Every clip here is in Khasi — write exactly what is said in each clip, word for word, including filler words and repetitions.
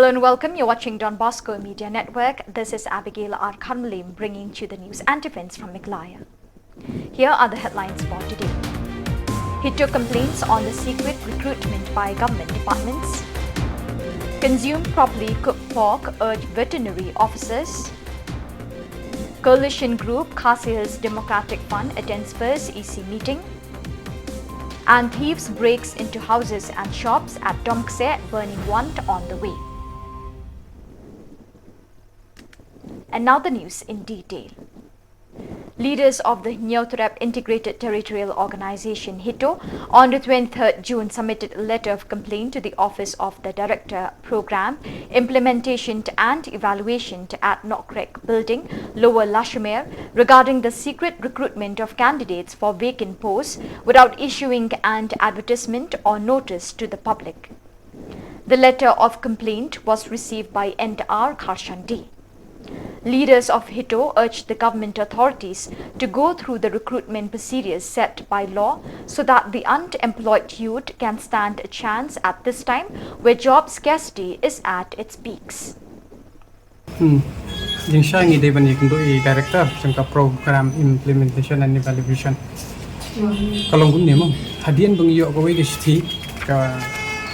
And welcome. You're watching Don Bosco Media Network. This is Abigail R. Kharmilem bringing to you the news and events from Meghalaya. Here are the headlines for today. HITO complaints on the secret recruitment by government departments. Consume properly cooked pork, urge veterinary officers. Coalition group Khasi Hills Democratic Front attends first E C meeting. And thieves breaks into houses and shops at Domkse, burning want on the way. And now the news in detail. Leaders of the Hynñiewtrep Integrated Territorial Organization, HITO, on the twenty-third June submitted a letter of complaint to the Office of the Director, Program, Implementation and Evaluation at Nokrek Building, Lower Lashmer, regarding the secret recruitment of candidates for vacant posts without issuing an advertisement or notice to the public. The letter of complaint was received by N R Kharshandi. Leaders of HITO urged the government authorities to go through the recruitment procedures set by law so that the unemployed youth can stand a chance at this time where job scarcity is at its peaks. Hmm. Jingshai ngi dei ban ïakynduh ïa i director jong ka program implementation and evaluation. Ka long kumne mo. Hadien ba ngi ïoh kawei ka shithi, ka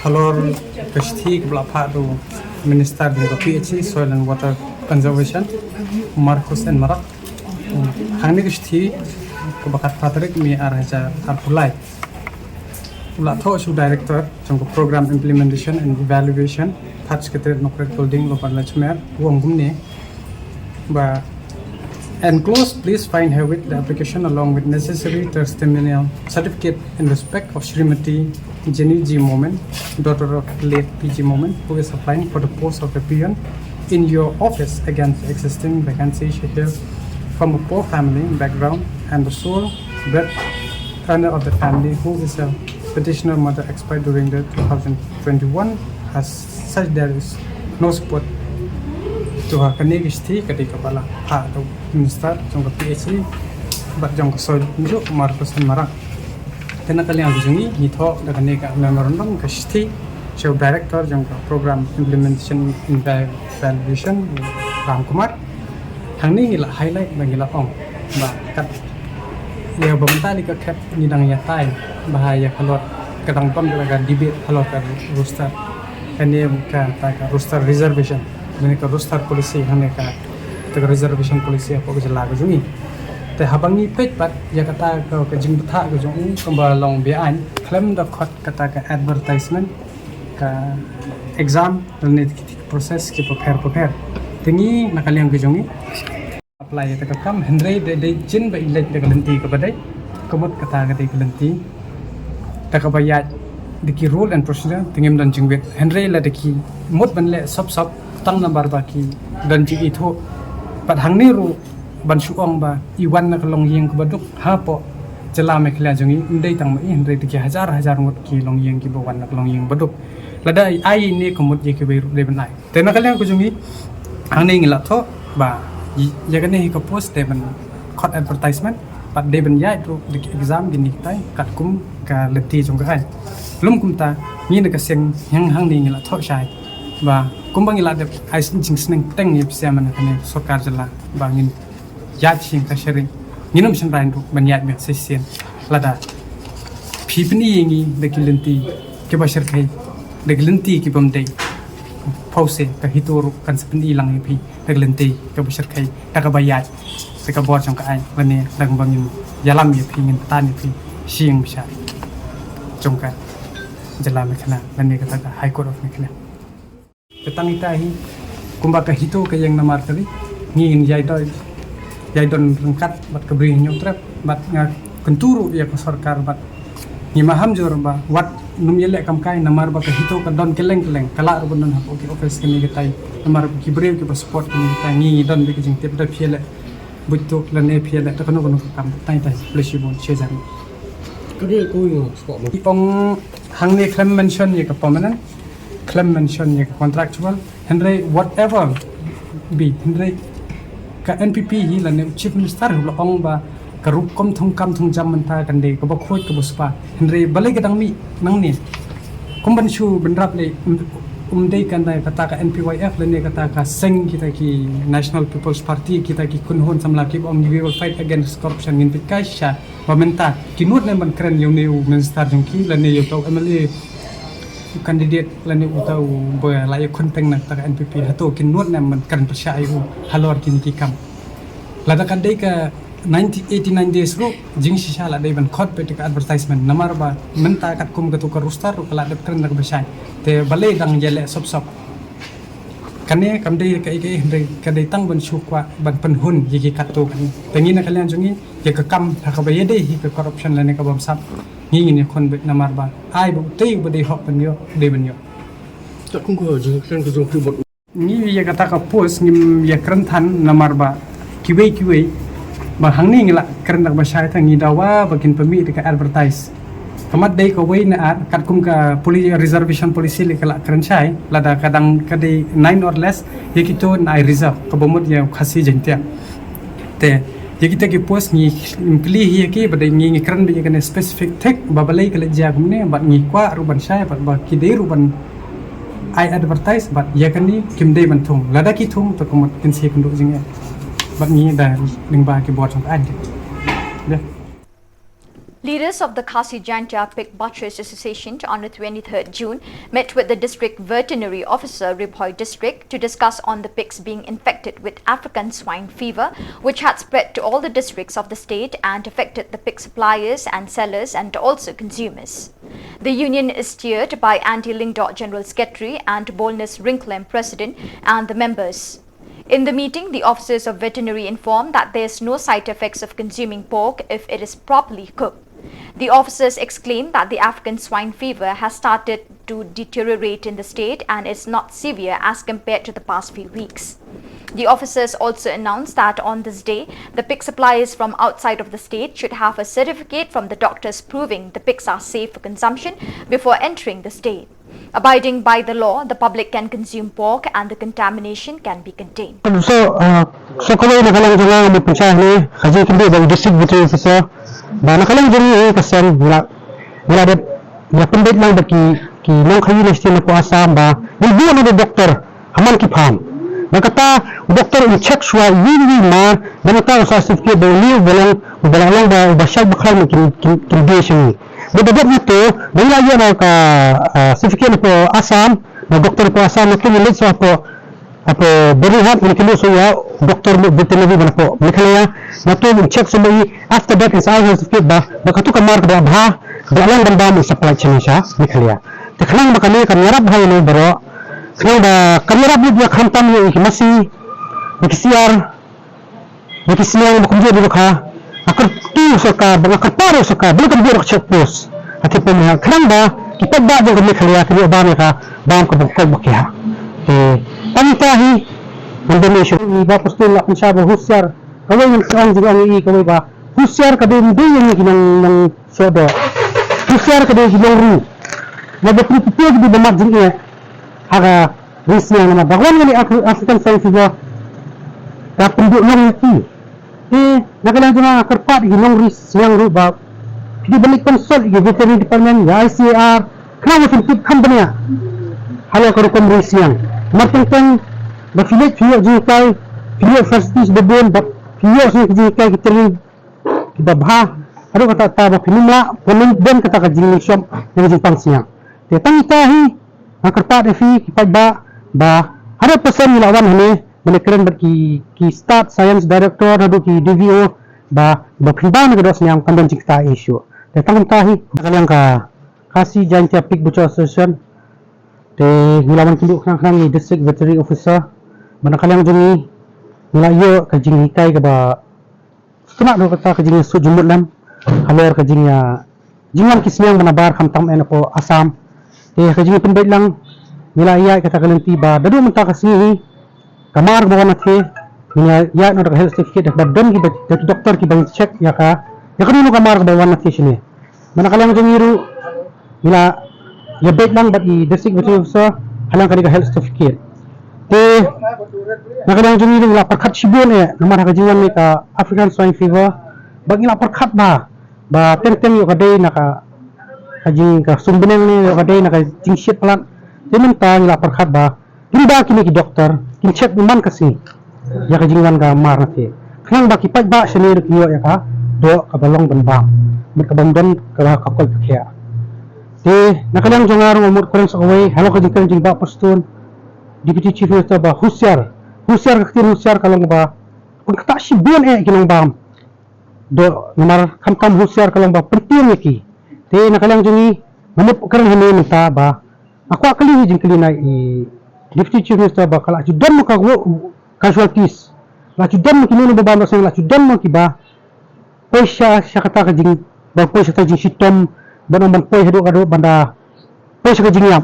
halor ka shithi kaba la phah da u Minister jong ka P H E, Soil and Water Conservation, Marcuise N Marak. Hmm. Hangne ka shithi kaba khatphra tarik May ar hajar arphew lai. U la thoh sha u director jong ka program implementation and evaluation, Third Secretariat Nokrek Building, Lower Lashmer, u ong kumne ba, enclosed, please find herewith the application along with necessary testimonial certificate in respect of Shrimati Jenny G Momin, daughter of late P G Momin, who is applying for the post of a peon in your office against the existing vacancy. She hails from a poor family background and the sole breadwinner of the family, who is a petitioner mother, expired during the two thousand twenty-one. As such, there is no support to her. Kane ka shithi ka dei kaba la phah da u Minister jong ka P H E bad jong ka Soil, Marcuise N Marak. Te na ka liang ka jong ngi, ngi thoh da kane ka memorandum, ka shithi sha u director jong ka program implementation and evaluation, Ram Kumar. Hangne ngi la highlight ba ngi la ong ba kat ïa ba mynta li ka khet ngi dang ïatai ba ha ïa halor ka dang don ka debate halor ka roster. Kane kata ka roster reservation, kane ka roster policy, hangne kata ka reservation policy hapoh ka jylla ka jong ngi. Te haba ngi peit pat ïa kata ka, ka jingbthah ka jong u kaba long beaiñ, khlem da khot kata ka advertisement, ka exam, lane ki process kiba pher bapher. Te ngi na ka liang ka jong ngi apply ïa kata ka kam, hynrei dei, dei jin ba i leit da ka lynti kaba dei, ka mut kata ka dei ka lynti da kaba ïaid da ki rule and procedure, te ngim don jingwit. Hynrei lada ki mut ban leh sop sop, tang namar ba ki don jingithuh. Bad hangne ruh ban shu ong ba i wan na ka longïing kaba duk hapoh jylla Meghalaya jong ngi, ym dei tang ma i, hynrei da ki hajar hajar ngut ki longïing kiba wan na ka longïing ba duk. Lada ai ine ka mut ïa kiwei ruh dei ban ai. Te na ka liang ka jong ngi, hangne ngi la thoh ba ïa kane hi ka post dei ban khot advertisement bad dei ban ïaid ruh da ki exam kine kitai katkum ka lynti jong ka aiñ. Lym kumta, ngi na ka seng hangne ngi la thoh shai ba kumba ngi la dep ai jingsneng bteng ïa phi sha man kane sorkar jylla ba ngin ïaid sha ka sharri, ngin ym shynrai ruh ban ïaid biang shisien. Lada phi pyni ïa ngi da ki lynti kiba shyrkhei, da ki lynti kibym dei, phewse ka HITO ruh kan sa pyni lang ïa phi da ki lynti kiba shyrkhei, da kaba ïaid da ka bor jong ka aiñ, lane da kaba ngin ïalam ïa phi, ngin tan ïa phi sha ïing bishar jong ka jylla Meghalaya lane kata ka High Court of Meghalaya. Te tang ita hi, kumba ka HITO ka ïeng namar kali, ngi ngin ïai don, ïai don ryngkat bad ka Bri Hynñiewtrep, bad nga kyntu ruh ïa ka sorkar bad ngi maham jur ba wat nym ïaleh kam kai namar ba ka HITO ka don kylleng kylleng, ka lah ruh ban don hapoh ki office kine kitai, namar ba ki briew kiba support kine kitai, ngi ngi don bad ka jingtip, da phi ïaleh buit tuh lane phi ïaleh da kano kano ka kam, tang ita hi, khublei shibun, sha jan. Ka dei ko ïa spot mo. Ong hangne khlem mention ïa ka permanent, khlem mention ïa ka contractual, hynrei whatever be, hynrei ka N P P hi lane u Chief Minister hi u la ong ba ka rukom thung kam thung jam mynta kan dei kaba khuid kaba spah. Hynrei balei ka dang mih nangne? Kum ban shu bynrap lei, Um dei kan dei kata ka N P Y F lane kata ka seng kita ki National People's Party, kita ki kynhun samla ki ba ong we will fight against corruption, ngin peit kai shisha ba mynta ki nud ne ban kren ïa une u minister jong ki lane ïa uta u M L A, u candidate lane uta u ba la ïa khun teng na kata ka N P P, hato ki nud ne ban kren pyrshah ïa u halor kine ki kam. Lada ka dei ka ninety, eighty nine days ruh, jingshisha la dei ban khot beit ka advertisement. Namar ba mynta katkum katu ka roster ruh ka la dep kren da kaba shai. Te balei dang ïaleh sop sop. Kane kam dei kaei kaei, hynrei ka dei tang ban shu kwah ban pynhun ïa ki katto katne. Te ngi na ka liang jong ngi, ïa ka kam ha kaba ïadei hi ka corruption lane ka bamsap, ngi ngin ïakhun beit namar ba ai ba utei uba dei hok ban ïoh, dei ban ïoh. Te kum ka jingkren ka jong ki bad Ngi ïa kata ka post ngim ïa kren than namar ba kiwei kiwei ba hangne ngi la kren da kaba shai, tang ngi dawa ba kin pynmih da ka advertise. Ka mat dei kawei ne ar, katkum ka poli-, reservation policy lei ka la kren shai, lada ka dang ka dei nine or less, ïa kito yn ai reserve, kaba mut ïa u Khasi Jaiñtia. Te ïa kita ki post ngi, ngim kylli hi ïa ki, ba dei ngi, ngi kren beit ïa kane specific thik ba balei ka leit jia kumne, bad ngi kwah ruh ban shai, bad ba ki dei ruh ban ai advertise, bad ïa kane kim dei ban thung. Lada ki thung, to ka mut kin sa ïakynduh jingeh. Bad ngi da lyngba ki bor jong ka aiñ. Ïa. Leaders of the Khasi Jaintia Pig Butchers Association on the twenty-third June met with the District Veterinary Officer, Ri Bhoi District, to discuss on the pigs being infected with African swine fever, which had spread to all the districts of the state and affected the pig suppliers and sellers and also consumers. The union is steered by Andy Lyngdoh, General Secretary, and Bolness Ringkhlem, President, and the members. In the meeting, the officers of veterinary informed that there's no side effects of consuming pork if it is properly cooked. The officers exclaimed that the African swine fever has started to deteriorate in the state and is not severe as compared to the past few weeks. The officers also announced that on this day, the pig suppliers from outside of the state should have a certificate from the doctors proving the pigs are safe for consumption before entering the state. Abiding by the law, the public can consume pork and the contamination can be contained. So, uh, so kawei na ka liang jong nga mo pynshai ne, ka jingkynduh ba u district veterinary officer, ba na ka liang jong ngi ka seng ngi la, ngi la dep, ngi la pynbeit lang ba ki, ki nongkhaïi na state na po Assam ba ngin buh na u doktor ha man ki farm. Ba kata u doktor un check shuwa ïing ïing ma, ba kata u sa certificate ba u liu ba long, ba long ba, ba shai ba khlaiñ kin, kin, kin die sha ngi. Ba da dep ngi to, ba ngi la ïoh na ka, ah, certificate na po Assam, na doktor po Assam, na to ngi leit shuwa po, hapo Byrnihat, ngi kynduh shuwa u doktor mo veterinary ba na po Meghalaya, na to ngi check shuwa i, after that is our certificate ba, ba katu ka mar kaba bha, ba long ban bam u supply sha ngi sha Meghalaya. Te khnang ba kane kam ïarap bha ïa ngi baroh, khnang ba kam ïarap lut ïa khamtam ïa ki masi, ïa ki siar, ïa ki sniang ba kumjuh ruh ka, nga kyrpad ïa u sorkar, ba nga kyrpad ïa u sorkar, ba la kam buh check post. Ha te pom ha khnang ba ki paidbah jong ka Meghalaya kin ïoh bam ïa ka bam kaba koit ba khiah. Te tang ita hi, ngan don issue. I Bah Prestone la pynshai ba husiar, kawei ngan ong jingong i kawei ba husiar ka dei dei ïa ngi ki nong, nong sohdoh. Husiar ka dei ki nongri. Naba pynpyntip ki dei ba mat jingeh ha ka ri sniang namar ba wan kane Af-, African Swine Fever ka pynduh long ïa ki. Te na ka liang jong nga nga kyrpad ïa ki nongri sniang ruh ba ki dei ban leit consult ïa ki veterinary department, ïa I C A R, khnang ba kin tip kham bniah halor ka rukom ri sniang. Namar teng teng ba phi leit phi ïoh jinghikai, phi ïoh facilities ba bun, ba phi ïoh shuh ki jinghikai ki training kiba bha, haduh katta katta ba phin ym lah ban don kata ka jingshop ne ka jingpang sniang. Te tang ita hi nga kyrpad ïa phi ki paidbah ba hundred percent ngi la wan hangne ban ïakren bad ki, ki stad science director haduh ki D V O ba, ba phin bam ïa ka doh sniang kan don jingktah issue. Te tang kumta hi na ka liang ka Khasi Jaintia Pig Butcher Association, te ngi la wan kynduh khnang khnang ïa i District Veterinary Officer ba na ka liang jong ngi ngi la ïoh ka jinghikai kaba sngewtynnat ruh kata ka jingïasuk jingmut lem halor ka jingïa, jingwan ki sniang ba na bar khamtam eh na po Assam. Te ka jingpynbeit lang ngi la ïaid kata ka lynti ba da dei mynta ka sngi hi ka mar kaba wan na the ngi la ïaid noh da ka health certificate, da kaba don kiba, da ki doktor kiba check ïa ka, ïa ka dei noh ka mar kaba wan na the shane. Ba na ka liang jong ngi ruh ngi la ïa beit lang bad i District Veterinary Officer ha liang kane ka health certificate. Te na ka liang jong ngi ruh ngi la pyrkhat shibun eh namar ha ka jingwan ne ka African Swine Fever, ba ngi la pyrkhat ba, ba teng teng ïoh ka dei na ka, ka jing ka sum bneng ne ïoh ka dei na ka jingshit palat. Te mynta ngi la pyrkhat ba kin ba kine ki doktor kin check man ka sngi ïa ka jingwan ka mar na phi, khnang ba ki paidbah shane ruh kin ïoh ïa ka doh kaba long ban bam, bad kaba ym don kaba ka koit ka khiah. Te na ka liang jong nga ruh nga mut kren sa kawei halor ka jingkren jong i Bah Prestone, Deputy Chief Minister, ba husiar. Husiar, ka ktien husiar ka long ba pynktah shibun eh ki nongbam doh, namar khamtam husiar ka long ba pyntieng ïa ki. Te na ka liang jong ngi, nga mut kren hangne mynta ba nga kwah kylli hi jingkylli na i Deputy Chief Minister ba ka la ju don ma ka wo-, casualties, la ju don ma ki nongba bam doh sniang, la ju don ma ki ba poi sha, sha kata ka jing, ba poi sha kata ka jingshitom, ban ong ban poi haduh, haduh ban da poi sha ka jingïap.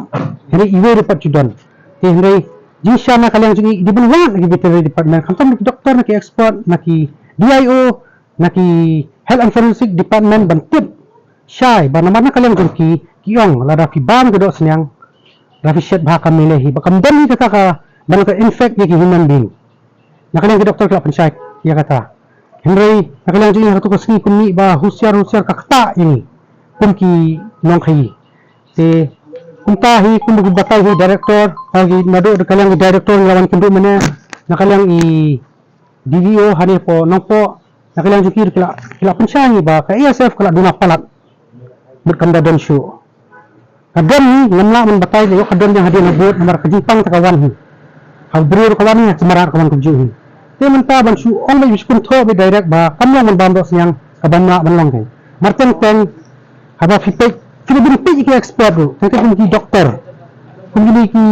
Hynrei iwei ruh pat ju don. Te hynrei jingshisha na ka liang jong i, i dei ban wad na ki veterinary department, khamtam na ki doktor, na ki expert, na ki D I O, na ki health and forensic department ban tip shai ba namar na ka liang jong ki, ki ong lada phi bam ka doh sniang, lada phi shet bha ka mele hi, ba kam don hi kata ka, ban ka infect ïa ki human being. Na ka liang ki doktor ki la pynshai ïa kata. Hynrei na ka liang jong ngi ha katu ka sngi kum ngi ba husiar husiar ka ktah ïa ngi kum ki nongkhaïi. Te kumta hi kum ki batai hi director, ha ki naduh da ka liang ki director ngi la wan kynduh mynne, na ka liang i D V O hangne hapoh Nongpoh, na ka liang jong ki ki la, ki la pynshai ïa ngi ba ka A S F ka la duna palat. Mut kam da don shuh. Ka don hi, ngam lah ban batai ïa ka don jong hadien habud, namar ka jingpang te ka wan hi. Ha u briew ruh ka wan hi, ha ki mrad ka wan kumjuh hi. Te mynta ban shu ong beit, shu kynthoh beit direct ba kam long ban bam doh sniang, ka bym lah ban long hi. Mar teng teng, haba phi peit, phi la bin peit ïa ki expert ruh, teng teng kum ki doktor, kum kine ki,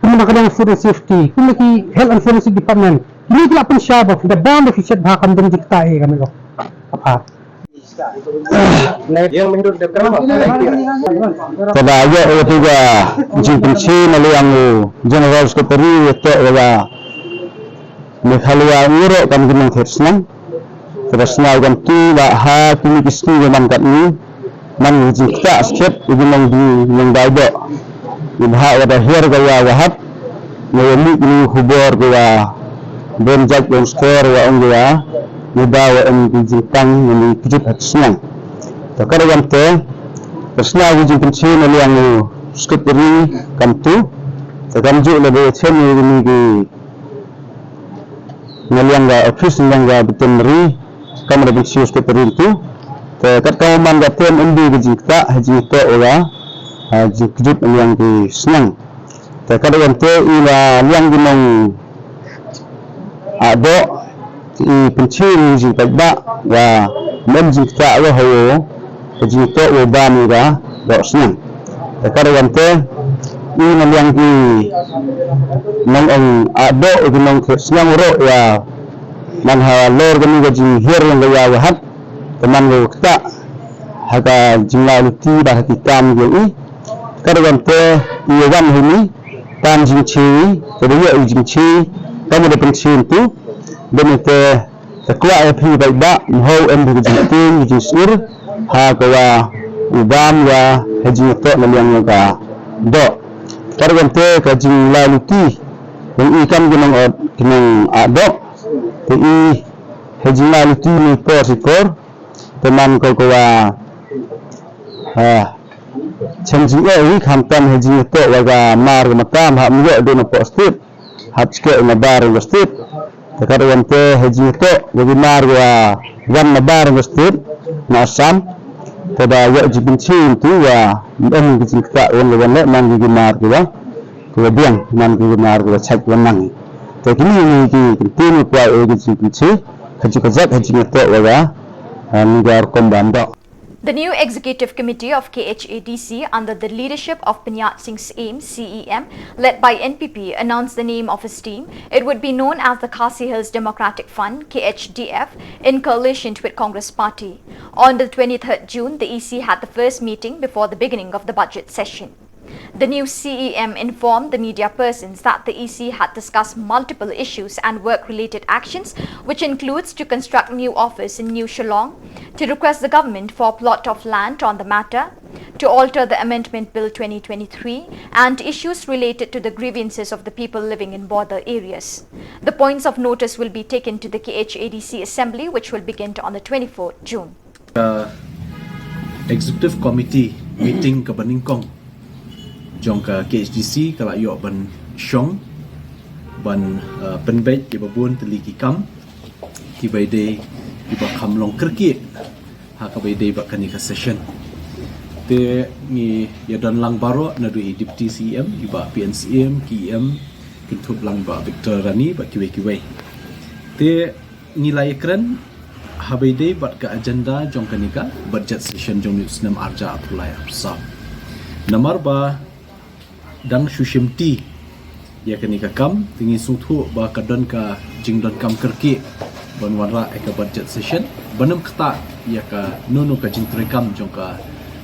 kum na ka liang food and safety, kum ki health and forensic department, kine ki la pynshai ba phi da bam, ba phi shet bha, kam don jingktah eh, ka mut ka pha. Te da ïoh ïa ka jingpynshai na liang u General Secretary, ïa toh ïa ka Meghalaya ngi ruh kam ki nongthied sniang. Te da sniaw kam tu ba ha kine ki sngi ba man katne, man jingktah skhem ïa ki nongdie nongdai doh. Ngi bha ïa da hiar ka ïa ka hat. Ngi ïa mih kine ki khubor ka ïa don jait don skor ïa ong ïa ngi da ïa em ki jingpang ngi kjut ha sniang. Te ka ruh kam te, ka sniaw ki jingpynshai na liang u Secretary kam tu. Te kam ju la da ïa chem ïa kine ki na liang ka office, na liang ka veterinary, kam da pynshai Secretary tu. Te kat ka man ka tem ym dei ka jingktah, ha jingtoh ïa ka, ha jingkjut na liang ki sniang. Te kat ka te i la liang ki nong ah doh, i pynshai ïa ka jingpaidbah, wa ym em jingktah ïa ka ha u, ka jingtoh wa bam ïa ka doh sniang. Te kat ka te i na liang ki nong ong ah doh, ki nongthied sniang ruh ïa man halor kane ka jinghiar ïa ka ïa ka hat, te man ka ktah ha ka jinglai luti bad ha ki kam jong i. Kat ka te i wan hi ni, tam jingshai, te da ïoh i jingshai, kam da pynshai tu, bad te, te kwah ïa phi paidbah, mhaw em phi ka jingtieng, ka jingsngur, ha ka wa u bam ïa, ha jingtoh na liang ïa ka doh. Kat ka te ka jinglai luti, jong i kam ki nong ot, ki nong ah doh, te i, ha jinglai luti ni por si por, te man ko ka wa, ha, chem jingeh i khamtam ha jingtoh wa ka mar ka matam ha ym ïoh dei na poh state, hap skeh na bar ka state. Te kat ka te ha jingtoh wa ki mar ka wa wan na bar ka state, na Assam. Te da ïoh jingpynshai tu wa ym em ki jingktah wan ka wan leh man ki ki mar ka wa, ka wa biang man ki ki mar ka wa chait wa nang. Te kine ki ki kyntien wa kwah ïa ki jingpynshai, ha jingkajak ha jingtoh wa ka, ha, ni ka rukom bam doh. The new executive committee of K H A D C, under the leadership of Pynjah Singh Syiem, C E M, led by N P P, announced the name of his team. It would be known as the Khasi Hills Democratic Front, K H D F, in coalition with Congress Party. On the twenty-third June, the E C had the first meeting before the beginning of the budget session. The new C E M informed the media persons that the E C had discussed multiple issues and work-related actions, which includes to construct new office in New Shillong, to request the government for a plot of land on the matter, to alter the Amendment Bill twenty twenty-three, and issues related to the grievances of the people living in border areas. The points of notice will be taken to the K H A D C Assembly, which will begin on the twenty-fourth June. Executive Committee meeting kaba nyngkong jong ka K H D C ka la ïoh ban shong ban, uh, pynbeit ïa ba bun tylli ki kam kiba dei kiba kham long kyrkieh ha kaba dei bad kane ka session. Te ngi ïa don lang baroh, naduh i Deputy C E M, i Bah P N Syiem, ki E M, kynthup lang Bah Victor Rani bad kiwei kiwei. Te ngi la ïakren haba dei bad ka agenda jong kane ka budget session jong u snem arhajar arphew lai arphew saw. Namar ba dang shu shimti ïa kane ka kam, te ngi sngewthuh ba ka don ka jingdonkam kyrkieh ban wanrah ïa ka budget session ban ym ktah ïa kano kano ka jingtreikam jong ka,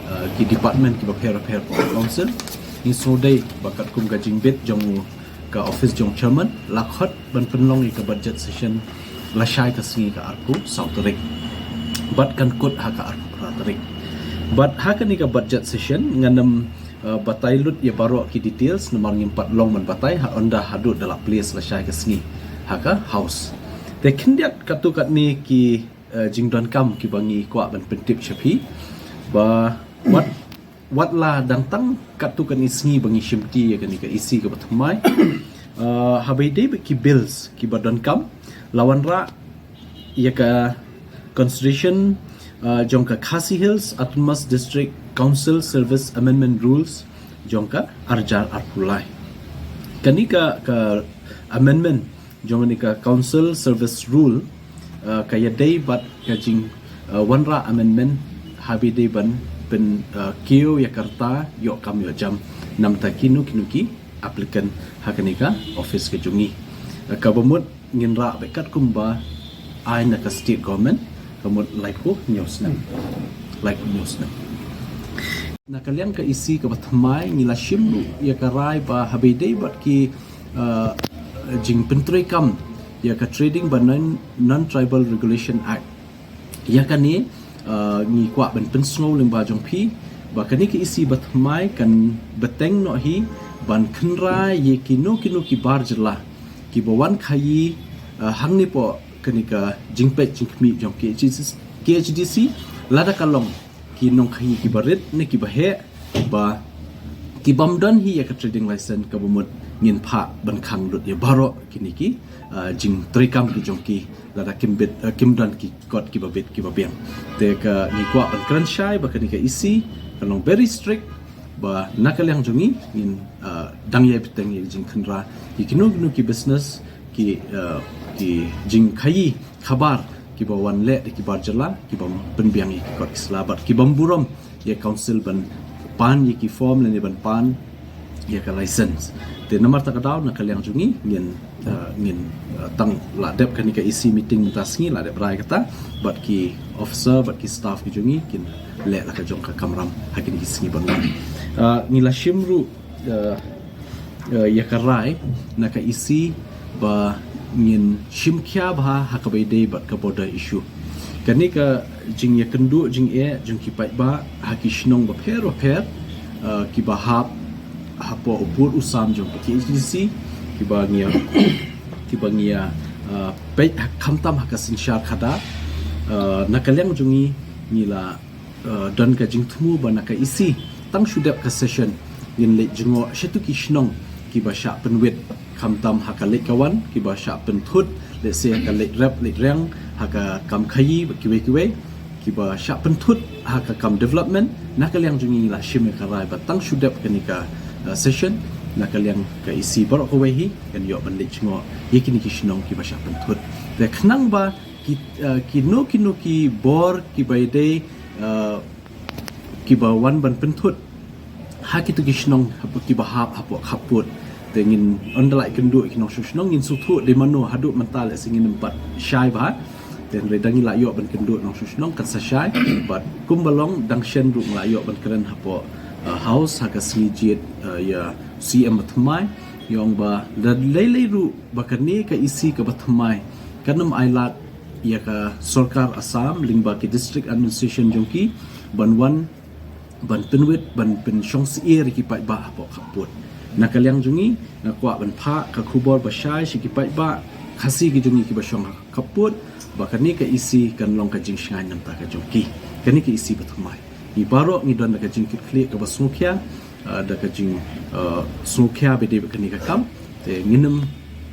uh, ki department kiba pher pher ka council. Ngi sngewdei ba katkum ka jingbit jong u ka office jong chairman, la khot ban pynlong ïa ka budget session lashai ka sngi, ka arphew saw tarik bad kan kut ha ka arphew phra tarik. Bad ha kane ka budget session ngan ym, uh, batai lut ïa baroh ki details namar ngim pat long ban batai ha ynda haduh da la place lashai ka sngi ha ka house. Te khyndiat katto katne ki, uh, jingdonkam kiba ngi kwah ban pyntip sha phi ba wat, wat la dang tang katto katne sngi ba ngi shimti ïa kane ka E C kaba thymmai. Uh, haba dei bad ki bills kiba donkam, la wanrah ïa ka consideration, uh, jong ka Khasi Hills Autonomous District Council Service Amendment Rules jong ka arhajar arphew lai. Kane ka, ka amendment jong kane ka Council Service Rule, uh, ka ïadei bad ka jing, uh, wanrah amendment haba dei ban pyn, uh, kiew ïa ka rta ïoh kam ïoh jam namar kino kino ki applicant ha kane ka office ka jong ngi. Uh, kaba mut ngin rah beit katkum ba ai na ka state government, ka mut laiphew hynñiew snem. Laiphew hynñiew snem. Na ka liang ka E C kaba thymmai ngi la shim ruh ïa ka rai ba haba dei bad ki, uh, jingpyntreikam ïa ka Trading by Non, Non-Tribal Regulation Act. Ïa kane, uh, ngi kwah ban pynsngew lyngba jong phi ba kane ka E C ba thymmai kan bteng noh hi ban kynra ïa kino kino ki bar jylla kiba wan khaïi, uh, hangne hapoh kane ka jingpeit jingkhmih jong K H D C, K H D C, lada ka long ki nongkhaïi kiba rit ne kiba heh, ba ki bym don hi ïa ka trading license, kaba mut ngin phah ban khang lut ïa baroh kine ki, uh, jingtreikam ki jong ki lada kim bit, uh, kim don ki kot kiba bit kiba biang. Te ka ngi kwah ban kren shai ba kane ka E C kan long very strict, ba na ka liang jong ngi ngin, uh, dang ïai bteng ïa jingkynra ïa kino kino ki business, ki, uh, ki jingkhaïi khabar kiba wan leh da ki bar jylla, ki bym pynbiang ïa ki kot ki sla bad ki bym burom ïa council ban pan ïa ki form lane ban pan ïa ka license. Te namar kata ka daw na ka liang jong ngi ngin, uh, ngin, uh, tang la dep kane ka E C meeting mynta sngi, la dep rai kata bad ki officer bad ki staff ki jong ngi kin leh la ka jong ka kamram ha kine ki sngi ban wan. Uh, ngi la shim ruh, uh, uh, ïa ka rai na ka E C ba ngin shim khia bha ha kaba ïadei bad ka border issue. Kane ka jingïakynduh jingeh jong ki paidbah ha ki shnong bapher bapher, uh, kiba hap hapoh u pud u sam jong ka K H D C, kiba ngi ïa, kiba ngi ïa, uh, peit ha, khamtam ha ka synshar khadar, uh, na ka liang jong ngi ngi la uh, don ka jingthmu ba na ka E C tang shu dep ka session ngin leit jngoh shato ki shnong kiba shah pynwit, khamtam ha ka leit ka wan, kiba shah pynthut, lehse ha ka leit rep leit reng, ha ka kam khaïi bad kiwei kiwei, kiba shah pynthut ha ka kam development. Na ka liang jong ngi ngi la shim ïa ka rai ba tang shu dep kane ka, uh, session, na ka liang ka E C baroh kawei hi kan ïoh ban leit jngoh ïa kine ki shnong kiba shah pynthut. Te khnang ba ki, uh, kino kino ki bor kiba ïadei, uh, kiba wan ban pynthut ha kito ki shnong hap-, kiba hap hapoh khappud. Te ngin ynda la ïakynduh ïa ki nongshong shnong ngin sngewthuh dei mano, haduh mynta lehse ngin ym pat shai bha. Te hynrei da ngi la ïoh ban kynduh nongshong shnong kan sa shai bad kumba long dang shen ruh ngi la ïoh ban kren hapoh, uh, house ha ka sngi jied, uh, ïa C M ba thymmai, ïa ong ba da lei lei ruh ba kane ka E C kaba thymmai kan ym ailad ïa ka sorkar Assam lyngba ki district administration jong ki ban wan ban pynwit ban pynshong syiar ïa ki paidbah hapoh khappud. Na ka liang jong ngi nga kwah ban phah ka khubor ba shai sha ki paidbah Khasi ki jong ngi kiba shong ha khappud ba kane ka E C kan long ka jingshngaiñ na ka bynta ka jong ki. Kane ka E C ba thymmai, ngi baroh ngi don da ka jingkitkhlieh kaba sngewkhia. uh, da ka jing uh, sngewkhia ba dei ba kane ka kam te ngin ym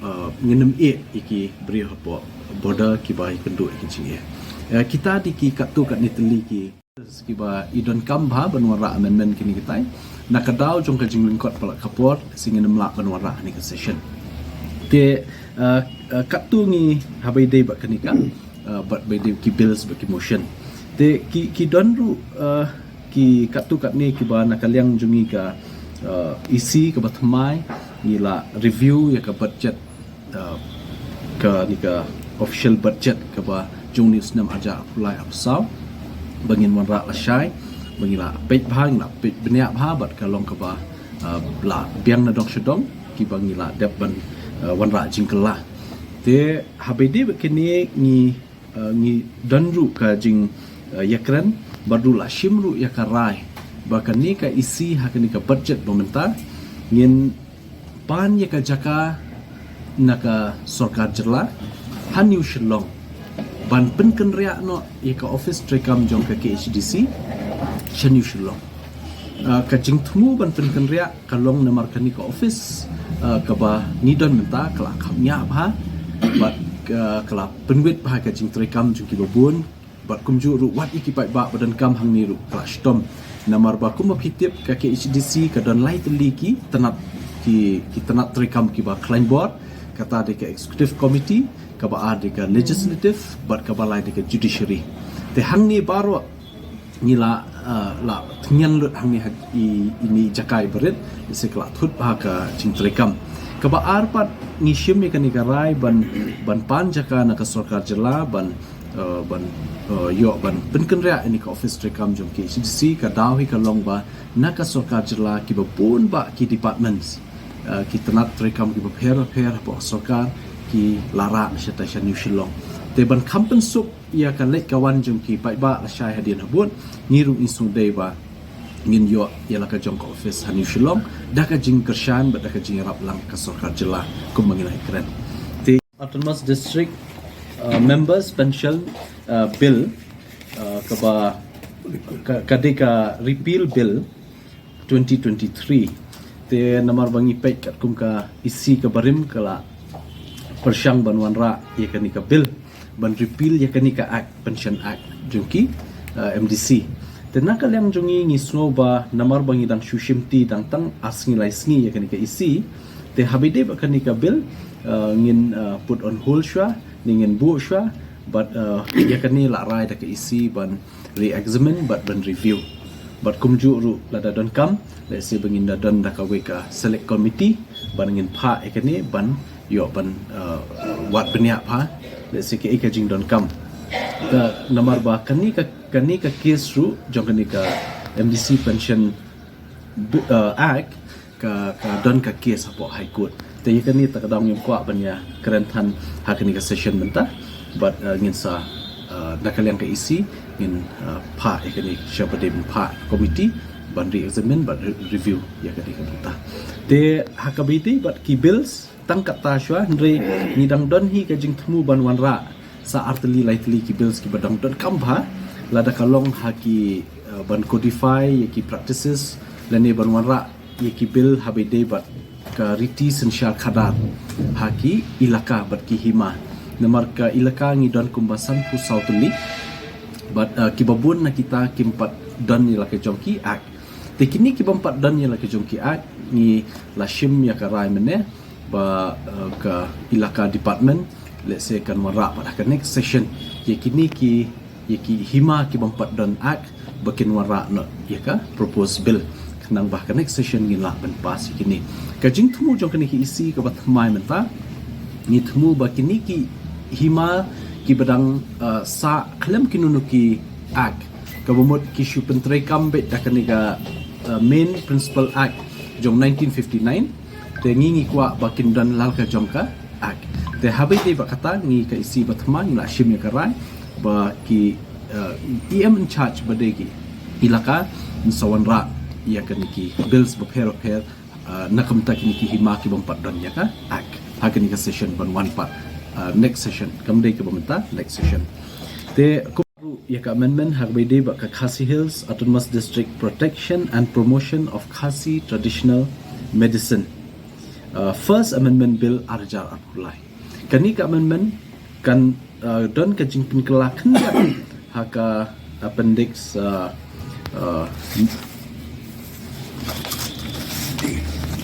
uh, ngin ym ïeh ïa ki briew hapoh border kiba ïakynduh ïa ka jingeh. Uh, kita dei ki katto katne tylli ki kiba i donkam bha ban wanrah amendment kine kitai. Na ka daw jong ka jinglyngkot palat ka por, sngewbha ngin ym lah ban wanrah ha kane ka session. Te uh, uh, katto ngi ha ba ïadei bad kane ka uh, bad ba ïadei ki bills bad ki motion. Te ki ki don ruh uh, ki katto katne kiba na ka liang jong ngi ka uh, E C kaba thymmai, ngi la review ïa ka budget uh, kane ka official budget kaba jong une u snem arhajar arphew lai arphew saw ba ngin wanrah lashai, ba ngi la peit bha, ngi la peit bniah bha bad ka long kaba uh, la biang na dong sha dong kiba ngi la dep ban uh, wanrah jingkylla. Te ha ba ïadei bad kine ngi uh, ngi don ruh ka jing uh, ïakren bad ruh la shim ruh ïa ka rai ba kane ka E C ha kane ka budget ba mynta ngin pan ïa ka jaka na ka sorkar jylla ha New Shillong ban pynkynriah noh ïa ka office treikam jong ka K H A D C sha New Shillong. Uh, ka jingthmu ban pynkynriah ka long namar kane ka office uh, kaba ngi don mynta ka la kham ïa bha bad uh, ka la pynwit bha ka jingtreikam jong kiba bun bad kumjuh ruh wat ïa ki paidbah ba donkam hangne ruh ka la shitom. Namar ba kumba phi tip ka K H A D C ka don lai tylli ki tnat ki ki tnat treikam kiba khlaiñ bor, kata dei ka executive committee, kaba ar dei ka legislative bad kaba lai dei ka judiciary. Te hangne baroh ngi la uh, la thngan lut hangne ha i ini jaka i barit, lehse ka la thut bha ka jingtreikam. Kaba ar pat ngi shim ïa kane ka rai ban ban pan jaka na ka sorkar jylla ban uh, ban uh, ïoh ban pynkynriah ïa kane ka office treikam jong K H A D C. Ka daw hi ka long ba na ka sorkar jylla kiba bun bah ki departments uh, ki tnat treikam kiba pher pher hapoh sorkar ki la rah shata sha New Shillong. Te ban kham pynsuk ïa ka leit ka wan jong ki paidbah lashai hadien habud, ngi ruh ngi sngewdei ba ngin ïoh ïa la ka jong ka office ha New Shillong da ka jingkyrshan bad da ka jingïarap lang ka sorkar jylla kumba ngi la ïakren. Te Autonomous District uh, Members Pension uh, Bill uh, kaba ka, ka dei ka Repeal Bill twenty twenty-three. Te namar ba ngi peit katkum ka E C ka barim ka la pyrshang ban wanrah ïa kane ka bill ban repeal ïa kane ka act, Pension Act jong ki uh, M D C. Te na ka liang jong ngi ngi sngew ba namar ba ngi dang shu shimti dang tang ar sngi lai sngi ïa kane ka E C, te ha ba ïadei bad kane ka bill uh, ngin uh, put on hold shuwa ne ngin buh shuwa bad uh, ïa kane la rai da ka E C ban re-examine bad ban review. Bad kumjuh ruh lada donkam, lehse ba ngin da don da kawei ka select committee ban ngin phah ïa kane ban ïoh ban uh, wad bniah bha lehse kaei ka jingdonkam. Ka namar ba kane ka kane ka case ruh jong kane ka M D C Pension uh, Act ka ka don ka case hapoh High Court. Te ïa kane te ka daw ngim kwah ban ïakren than ha kane ka session mynta bad uh, ngin sa uh, na ka liang ka E C ngin uh, phah ïa kane sha ba dei ban phah committee ban re-examine bad re- review ïa kane ka bynta. Te ha kaba ïadei bad ki bills tang katta shuwa hynrei ngi dang don hi ka jingthmu ban wanrah sa ar tylli lai tylli ki bills kiba dang donkam bha, lada ka long ha ki uh, ban codify ïa ki practices lane ban wanrah ïa ki bill ha ba ïadei bad ka riti synshar khadar ha ki ilaka bad ki hima. Namar ka ilaka ngi don kumba sanphew saw tylli bad uh, kiba bun na kita kim pat don ïa la ka jong ki act. Te kine kibym pat don ïa la ka jong ki act ngi la shim ïa ka rai mynne ba uh, ka ilaka department lehse kan wanrah pat ha ka next session ïa kine ki ïa ki hima kibym pat don act ba kin wanrah noh ïa ka proposed bill. Khnang ba ha ka next session ngin lah ban pass ïa kine. Ka jingthmu jong kane ka E C kaba thymmai mynta ngi thmu ba kine ki hima kiba dang uh, sah khlem kino kino ki act kaba mut ki shu pyntreikam beit da kane ka uh, Main Principle Act jong nineteen fifty-nine. Te ngi ngi kwah ba kin don la ka jong ka act. Te ha ba ïadei bad kata ngi ka E C ba thymmai ngi la shim ïa ka rai ba ki uh, E M in charge ba dei ki ilaka in sa wanrah ïa kane ki bills bapher bapher uh, na ka bynta kine ki hima kibym pat don ïa ka act ha kane ka session ban wan pat uh, next session. Kam dei kaba mynta, next session. Te Ïa ka amendment ha kaba ïadei bad ka Khasi Hills Autonomous District Protection and Promotion of Khasi Traditional Medicine, uh, First Amendment Bill ar hajar arphew lai. Kane ka amendment kan, uh, don ka jingpynkylla khyndiat ha ka appendix, uh, uh,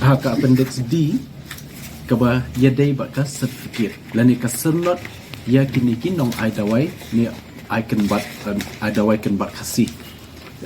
ha ka appendix D, kaba ïadei bad ka certificate lane ka syrnod ïa kine ki nong ai dawai ne ai kynbat, um, ai dawai kynbat Khasi.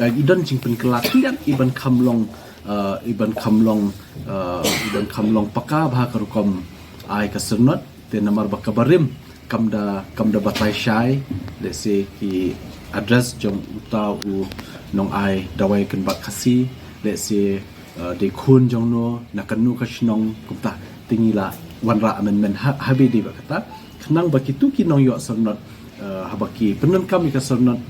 Uh, i don jingpynkylla khyndiat, i ban kham long, uh, i ban kham long, uh, i ban kham long paka bha ka rukom ai ka syrnod. Te namar ba ka barim kam da, kam da batai shai, lehse ki address jong uta u nong ai dawai kynbat Khasi, lehse, uh, dei khun jong no, na kano ka shnong, kumta. Te ngi la wanrah amendment ha, ha kaba ïadei bad kata, khnang ba kito ki nongïoh syrnod, uh, haba ki pyndonkam ïa ka syrnod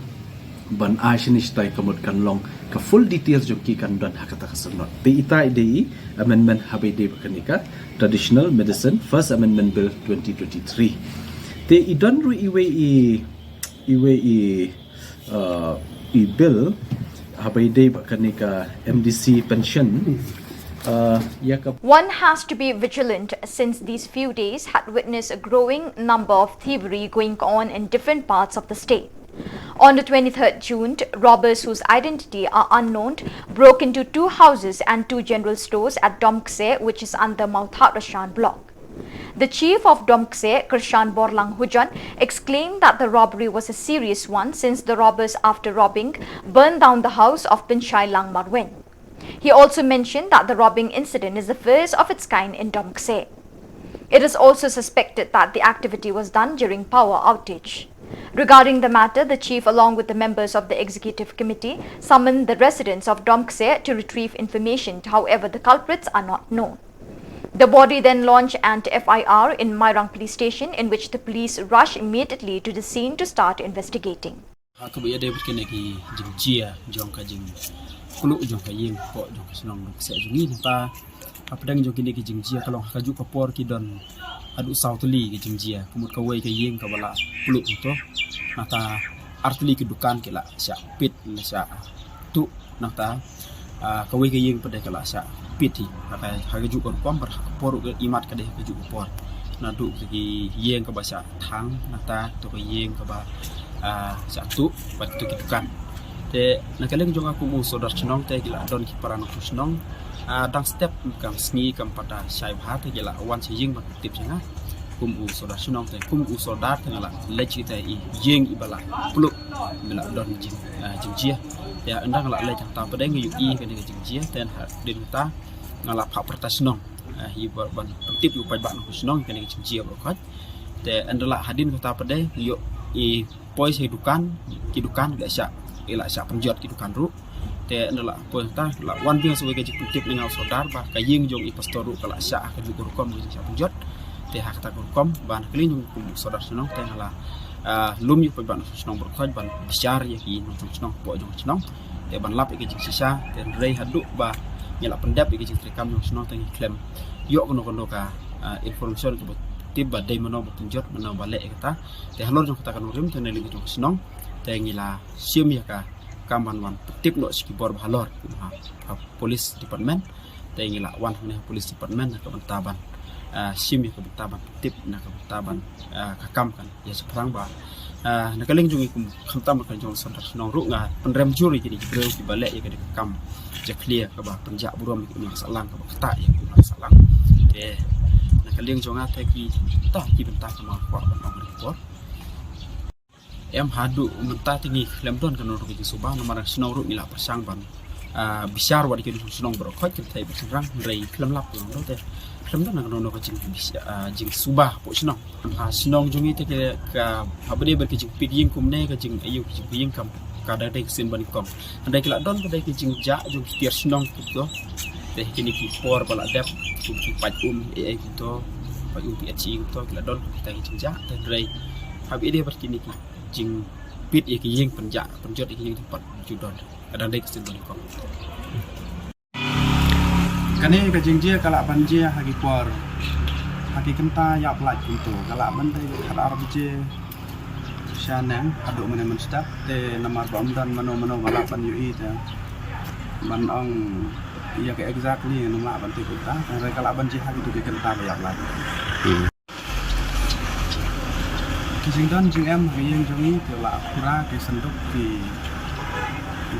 ban ai shane shatai, ka mut kan long ka full details jong ki kan don ha kata ka syrnod. Te ita i dei i amendment ha kaba ïadei bad kane ka Traditional Medicine First Amendment Bill twenty twenty-three. Te i don ruh iwei i, iwei i, uh, i bill ha kaba ïadei bad kane ka M D C pension. Uh, ïa ka One has to be vigilant since these few days had witnessed a growing number of thievery going on in different parts of the state. On the twenty-third June, robbers whose identity are unknown broke into two houses and two general stores at Domkse, which is under Mawthadraishan block. The chief of Domkse, Krishan Borlang Hujon, exclaimed that the robbery was a serious one since the robbers, after robbing, burned down the house of Pinshai Langmarwen. He also mentioned that the robbing incident is the first of its kind in Domkse. It is also suspected that the activity was done during power outage. Regarding the matter, the chief, along with the members of the executive committee, summoned the residents of Domkse to retrieve information. However, the culprits are not known. The body then launched an F I R in Mairang Police Station, in which the police rushed immediately to the scene to start investigating. Ha kaba ïadei bad kine ki jingjia jong ka jingkluk jong ka ïing hapoh jong ka shnong Domkse jong ngi, nangta hapdeng jong kine ki jingjia ka long ha kajuh ka por ki don haduh saw tylli ki jingjia. Ka mut kawei ka ïing kaba la kluk hangto, nangta ar tylli ki dukan ki la shah pit, la shah tuh, nangta, ah, kawei ka ïing pat de ka la shah pit hi. Ha ka, ha kajuh ka rukom bad ha ka por ruh ka imat ka dei ha kajuh ka por. Naduh ki ïing kaba shah thang, nangta to ka ïing kaba, ah, shah tuh bad to ki dukan. Te na ka liang jong nga kum u sordar shnong te ki la don ki para nongshong shnong, ah, dang step kam sngi kam pat da shai bha te ki la wan sha ïing ban tip sha nga. Kum u sordar shnong te, kum u sordar te nga la leit sha kita i ïing iba la kluk, iba la don jing, ah, jingjia. Te ynda nga la leit hangta pat de nga ïohi kane ka jingjia, te hadien kata nga la phah pyrta shnong, ah, iba ban pyntip ïa u paidbah nongshong shnong ïa kane ka jingjia baroh khoit. Te ynda la hadien kata pat de nga ïohi poi sha dukan, ki dukan ki la shah, ki la shah pynjot ki dukan ruh. Te ynda la poi hangta la wan biang sa kawei ka jingpyntip na nga u sordar ba ka ïing jong i pastor ruh ka la shah ha kajuh ka rukom ka jingshah pynjot. Te ha kata ka rukom ba na ka liang jong nga kum u sordar shnong te nga la, ah, lum ïa u paidbah nongshong shnong baroh khoit ban bishar ïa ki nongshong shnong hapoh jong ka shnong. Te ban lap ïa ka jingshisha, te hynrei haduh ba ngi la pyndep ïa ka jingtreikam jong ka shnong te ngi khlem ïoh kano kano ka, ah, information kaba tip ba dei mano ba pynjot, mano ba leh ïa kata. Te halor jong kata ka nongrim te na liang jong ka shnong te ngi la shim ïa ka kam ban wan pyntip noh sha ki bor ba halor, kum ha, ha police department. Te ngi la wan hangne ha police department na ka bynta ban, ah, shim ïa ka bynta ban pyntip, na ka bynta ban, ah, ka kam kan ïa shaphrang ba, ah, na ka liang jong ngi kum khamtam ka jong sordar shnong ruh nga pynrem jur ïa kine ki briew kiba leh ïa kane ka kam jakhlia kaba pynjah burom ïa ki imlang sahlang, kaba ktah ïa ki imlang sahlang. Te na ka liang jong nga te kita ki bynta kaba nga kwah ban ong ha kane ka por. Em, haduh mynta te ngi khlem don kano kano ka jingsuba, namar ka shnong ruh ngi la pyrshang ban, ah, bishar wat ïa ki nongshong shnong baroh khoit, ki thei bad shynrang, hynrei khlem lap, khlem don te khlem don kano kano ka jing, ah, jingsuba hapoh shnong. Em, ha shnong jong ngi te ka, ka, haba dei bad ka jingpiet ïing kumne, ka jingaiu ka jingpiet ïing kam, ka dang dei ka sien banyngkong. Hynrei ki la don pat de ki jingjah jong ki tiar shnong kumto. Te kine ki por ba la dep, kum ki pait um, eh, eh, kumto, pait um P H C kumto, ki la don kita ki jingjah. Te hynrei haba ïadei bad kine ki jingpiet ïa ki ïing, pynjah pynjot ïa ki ïing te pat ju don. Ka dang dei ka sien banyngkong. Kane ka jingjia ka lah ban jia ha ki por, ha ki kynta ïap lait kumto, ka lah ban dei khatar baje Sha neng haduh mynne mynstep te namar ba ym don mano mano ba lah ban ïohi te ban ong ïa ka exactly ngam lah ban tip ita, hynrei ka lah ban jia ha kitu ki kynta ba ïap lad. Hmm. Ki jingdon jingem ha ïing jong ngi te la pura ki synduk, ki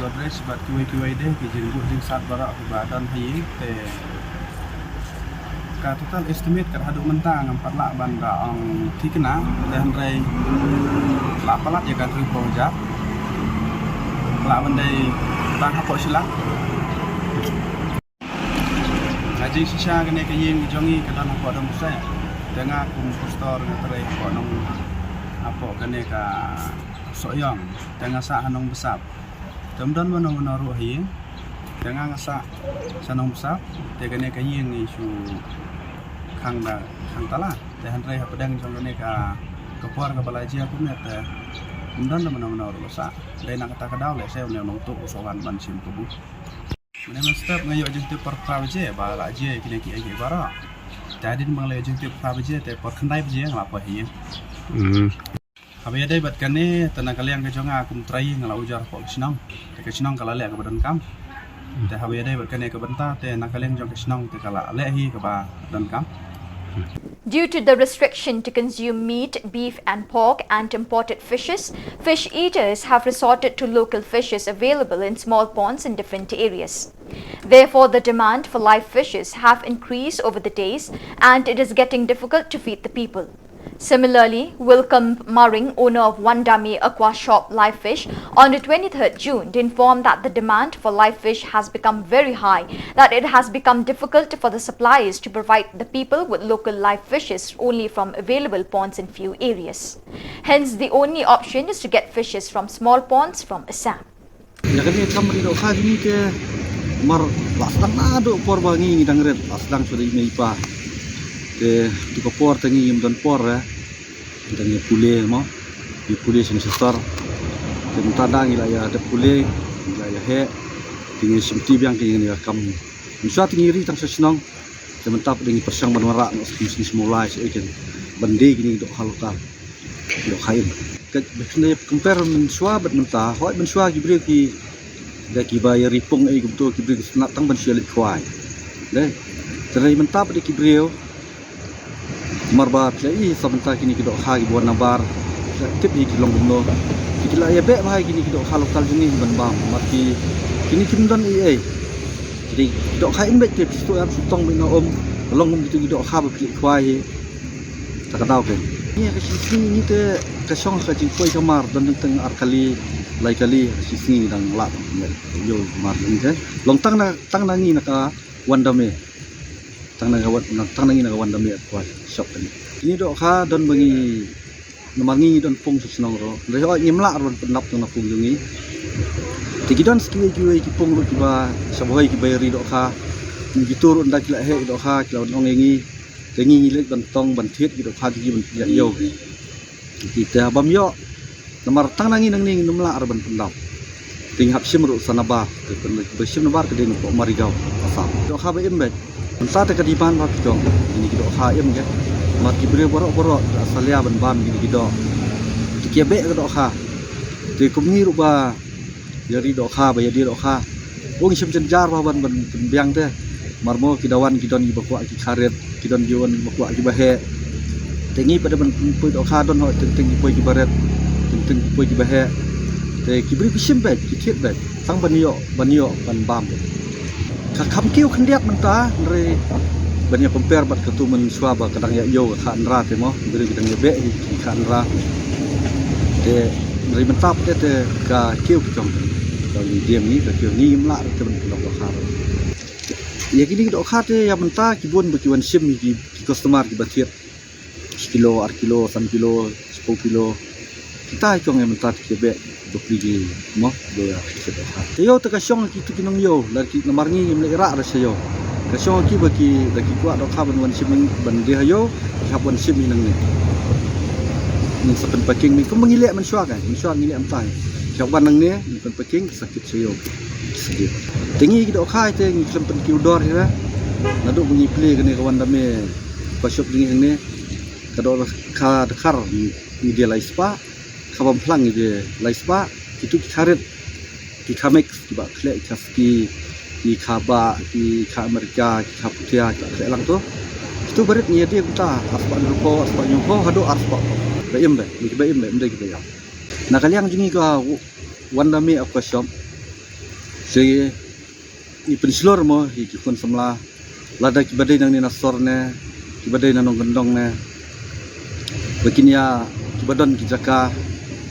Godrej bad kiwei kiwei de, ki jingbuh jingsat baroh kiba don ha ïing te ka total estimate kat haduh mynta ngam pat lah ban da ong thikna, te hynrei la palat ïa ka hynriew phew hajar. Lah ban dei tang hapoh shi lak. Ka jingshisha kane ka ïing jong ngi ka don hapoh Dong Bsap. Te nga kum pastor nga trei hapoh nong, hapoh kane ka Sohiong. Te nga sah ha Nongbsap. Te ym don mano mano ruh ha ïing. Te nga nga sah sha Nongbsap. Te kane ka ïing ngi shu khang da khang tala. Te hynrei hapdeng jong kane ka, ka por kaba la jia kumne te ym don mano mano ruh sah. Dei na kata ka daw lehse une u nongtuh u sa wan ban shim kabu. Mynne mynstep nga ïoh jingtip por phra baje ba la jia kine kiei kiei baroh. Te hadien ba nga la ïoh jingtip phra baje te por khyndai baje nga la poi ha ïing. Hmm. Haba ïadei bad kane te na ka liang ka jong nga kum trai nga la ujor hapoh ka shnong. Te ka shnong ka la leh kaba donkam. Te haba ïadei bad kane ka bynta te na ka liang jong ka shnong te ka la leh hi kaba donkam. Due to the restriction to consume meat, beef and pork and imported fishes, fish eaters have resorted to local fishes available in small ponds in different areas. Therefore, the demand for live fishes have increased over the days and it is getting difficult to feed the people. Similarly, Wilcom Maring, owner of Wandame Aqua Shop Live Fish, on the twenty-third June, informed that the demand for live fish has become very high, that it has become difficult for the suppliers to provide the people with local live fishes only from available ponds in few areas. Hence, the only option is to get fishes from small ponds from Assam. Ïa kane kam ri dohkha jong ngi te mar la sdang naduh por ba ngi ngi dang rit, la sdang sha da i mei i pa. Te tu ka por te ngi im don por eh. Ngi dang ïa pule mo. Ïa pule sha sha sor. Te mynta da ngi la ïa dep pule, ngi la ïa heh. Te ngi shim ti biang te ngi ïa kam. Mynshuwa te ngi ri tang sha shnong. Te mynta pat ngi pyrshang ban wanrah noh sha ki shnong sha Mawlai sha ïa kine ban die kine ki dohkha lokal. Dohkha im. Ka ba kine compare mynshuwa bad mynta, hooid mynshuwa ki briew ki da kiba ïa ri pung ei kumto ki briew ki sngap tang ban shu ïa leit khwai. Dei. Te hynrei mynta pat da ki briew mar ba phi la i sa mynta kine ki dohkha kiba wan nabar. Phi la tip hi ki long kumno. Te ki la ïa beh bha ïa kine ki dohkha lokal jong ngi ban bam. Mar ki kine kim don ei ei. Kine ki dohkha im beit te phi shu ïam shu tong beit na um. Long kum kito ki dohkha ba phi leit khwai hi. Ta ka daw ke. Ngi ka shi sngi ngi te ka shong ka jingpoi ka mar don teng ar kali lai kali ka shi sngi dang lah ngi ïoh mar ngi te. Long tang na tang na ngi na ka Wandame. Tang na ka Wan-, na, tang na ngi na ka Wandame Aqua Shop kane. Kine dohkha don ba ngi namar ngi ngi don pung sha shnong ruh. Hynrei hooid ngim lah ruh ban pyndap tang na pung jong ngi. Te ki don sa kiwei kiwei ki pung ruh kiba sha Bhoi kiba ïa ri dohkha. Kito ruh ynda ki la heh ki dohkha ki la wan ong ïa ngi. Te ngi ngi leit ban tong ban thied ki dohkha ki ban ïa ïew. Ki te haba ym ïoh namar tang na ngi nangne ngin ym lah ruh ban pyndap. Te ngi hap shim ruh sa nabar, te pyn-, ba shim nabar ka dei napoh Marigaw, Assam. Dohkha ba im beit. Mynta te ka demand ba phi kong kine ki dohkha im ke. Namar ki briew baroh baroh ki la salia ban bam kine ki doh. Te ki ïa beh ka dohkha. Te kum ngi ruh ba ïa ri dohkha ba ïa die dohkha. Ung shim jynjar ba ban ban pynbiang te. Mar mo ki da wan ki don kiba kwah ki kharit, ki don ki wan kiba kwah kiba heh. Te ngi pat da ban poi dohkha don hooid teng teng ki poi kiba rit, teng teng ki poi kiba heh. Te ki briew ki shim beit, ki thied beit. Tang ban ïoh, ban ïoh ban bam. Ka kham kiew khyndiat mynta, hynrei ban ïa compare bad katu mynshuwa ba ka dang ïa ïew ka kha ynra te mo, ki briew ki dang ïa beh hi ki kha ynra. Te hynrei mynta pat te ka kiew ki kong. Ka medium ngi, ka kiew ngi ngim lah te ban pynlong dohkha. Ïa kine ki dohkha te ïa mynta ki bun ba ki wan shim hi ki, ki customer kiba thied. Shi kilo, ar kilo, san kilo, shiphew kilo. Kita hi kong ïa mynta te ki beh, bapli ki mo, do ïa ki dohkha. Te ïew te ka shong ki tu ki nongïew, lada ki namar ngi ngim leh ïarah da sha ïew. Ka shong ki ba ki, da ki kwah dohkha ban wan shim ban die ha ïew, ki hap wan shim hi nangne. Ngin sa pynpacking, kum ba ngi leh mynshuwa ka, mynshuwa ngi leh mynta. Ki hap wan nangne, ngin pynpacking, ki sa kit sha ïew. Ki sa kit. Te ngi ki dohkha te ngi khlem pynkiew dor hi ra. Naduh ba ngi plie kane ka Wandame Aqua Shop jong ngi hangne. Ka dohkha dkhar ngi die lai spah. Kaba phlang ïa ki lai spah, kitu ki kha rit, ki kha mix, kiba khleh, ki kha ski, ki kha bah, ki kha America, ki kha Phutia, kiba khleh lang tu. Kitu barit ngi ïa die kumta, ar spah hynriewphew, ar spah hynñiewphew, haduh ar spah. Ba im ba, kiba im ba, ym dei kiba ïap. Na ka liang jong ngi ka Wonder Me Aqua Shop. Te ngi pynshlur mo ïa ki khun samla, lada kiba dei nangne na sor ne, kiba dei na nongkyndong ne, ba kin ïa, kiba don ki jaka,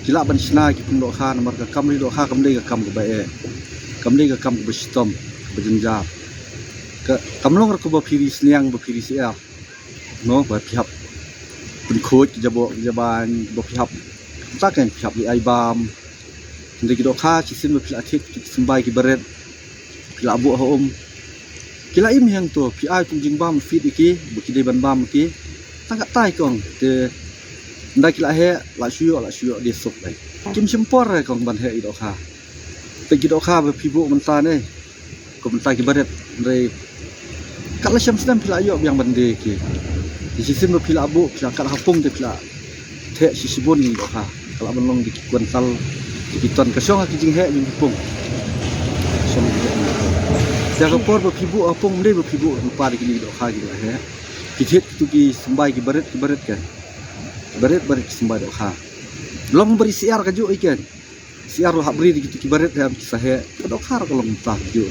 ki lah ban shna ki pung dohkha, namar ka kam ri dohkha kam dei ka kam kaba eh, kam dei ka kam kaba shitom, kaba jynjar. Ka, kam long ruh kaba phi ri sniang, ba phi ri syiar, no, ba phi hap pynkhuid ki jaboh ki jabain, ba phi hap, kumta kan phi hap leh ai bam. Hynrei ki dohkha shisien ba phi la thied, ki symbai ki barit, phi la buh ha um, ki la im hi hangto, phi ai tang jingbam feed ïa ki, ba ki dei ban bam ïa ki. Tang katta ïa ki ong, te ynda ki la heh, la shu ïoh, la shu ïoh die suk lei. Kim shym por re kong ban heh ïa dohkha. Te ki dohkha ba phi buh mynta ne, ko mynta ki barit, hynrei kat la shem snem phi la ïoh biang ban die ïa ki. Te shisien ba phi la buh, phi la kat ha pung te phi la theh shi shibun ïa ki dohkha. Ka lah ban long da ki kwintal, da ki ton, ka shong ha ki jingheh jong ki pung. Ka shong ha ki jingheh. Te ka por ba phi buh ha pung, ym dei ba phi buh lypa da kine ki dohkha ki la heh. Ki thied kitu ki symbai ki barit, ki barit kan. Barit, barit ki symbai dohkha. Long ba ri syiar kajuh ïa kan. Syiar ruh hap ri da kitu ki barit, hap ki sa heh. Ka dohkha ruh ka long mynta kajuh.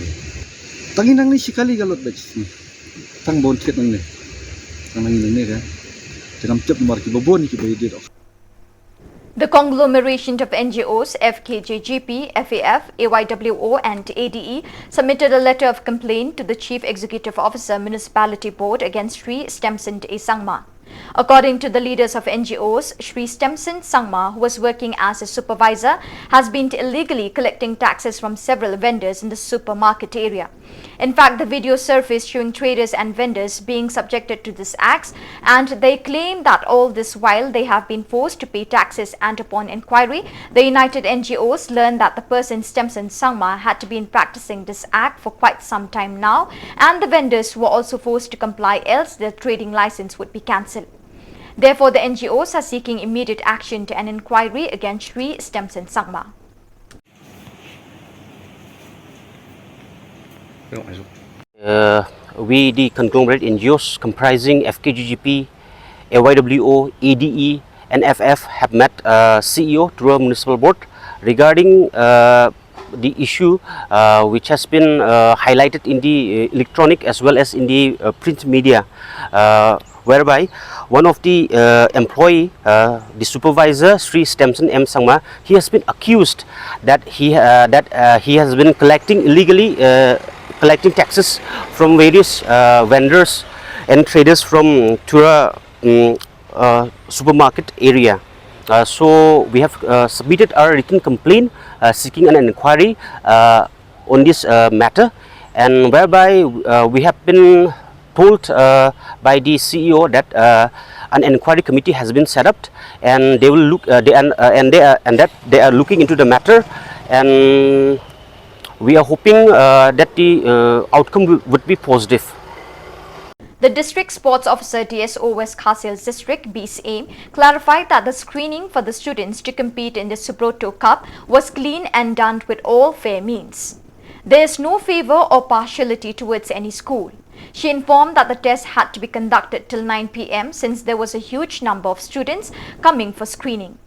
Tang ngi nangne shi kali ka lut bad shi. Tang bun thied nangne. Tang ngi nangne ka. Te ngam tip namar kiba bun kiba ïa die dohkha. The conglomeration of N G Os, F K J G P, F A F, A Y W O and A D E, submitted a letter of complaint to the Chief Executive Officer, Municipality Board, against Shri Stemson A Sangma. According to the leaders of N G Os, Shri Stemson Sangma, who was working as a supervisor, has been illegally collecting taxes from several vendors in the supermarket area. In fact, the video surfaced showing traders and vendors being subjected to this acts, and they claim that all this while they have been forced to pay taxes, and upon inquiry, the United N G Os learned that the person Stemson Sangma had been practicing this act for quite some time now, and the vendors were also forced to comply, else their trading license would be cancelled. Therefore, the N G Os are seeking immediate action to an inquiry against Shri Stemson Sangma. Uh, we, the conglomerate N G Os comprising F K G G P, A Y W O, A D E, and F F, have met uh, C E O Tura Municipal Board regarding uh, the issue uh, which has been uh, highlighted in the uh, electronic as well as in the uh, print media, uh, whereby one of the uh, employee, uh, the supervisor, Sri Stemson M Sangma, he has been accused that he uh, that uh, he has been collecting illegally, uh, collecting taxes from various uh, vendors and traders from Tura um, uh, supermarket area. Uh, so we have uh, submitted our written complaint uh, seeking an inquiry uh, on this uh, matter, and whereby uh, we have been told uh, by the C E O that uh, an inquiry committee has been set up, and they will look uh, they, and, uh, and they are, and that they are looking into the matter, and we are hoping uh, that the uh, outcome w- would be positive. The District Sports Officer, D S O, West Khasi Hills District, B S A, clarified that the screening for the students to compete in the Subroto Cup was clean and done with all fair means. There is no favour or partiality towards any school. She informed that the test had to be conducted till nine p.m. since there was a huge number of students coming for screening.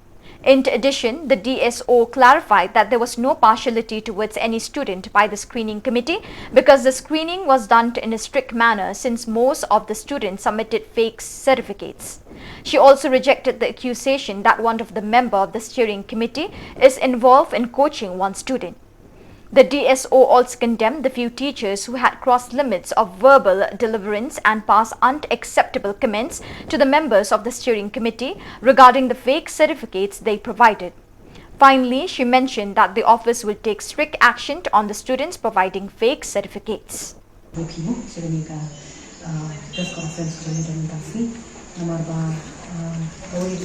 In addition, the D S O clarified that there was no partiality towards any student by the screening committee because the screening was done in a strict manner since most of the students submitted fake certificates. She also rejected the accusation that one of the member of the steering committee is involved in coaching one student. The D S O also condemned the few teachers who had crossed limits of verbal deliverance and passed unacceptable comments to the members of the steering committee regarding the fake certificates they provided. Finally, she mentioned that the office will take strict action on the students providing fake certificates. Bukimo, sha kane ka uh, press conference jong ngi da mynta ka sngi. Namar ba uh, kawei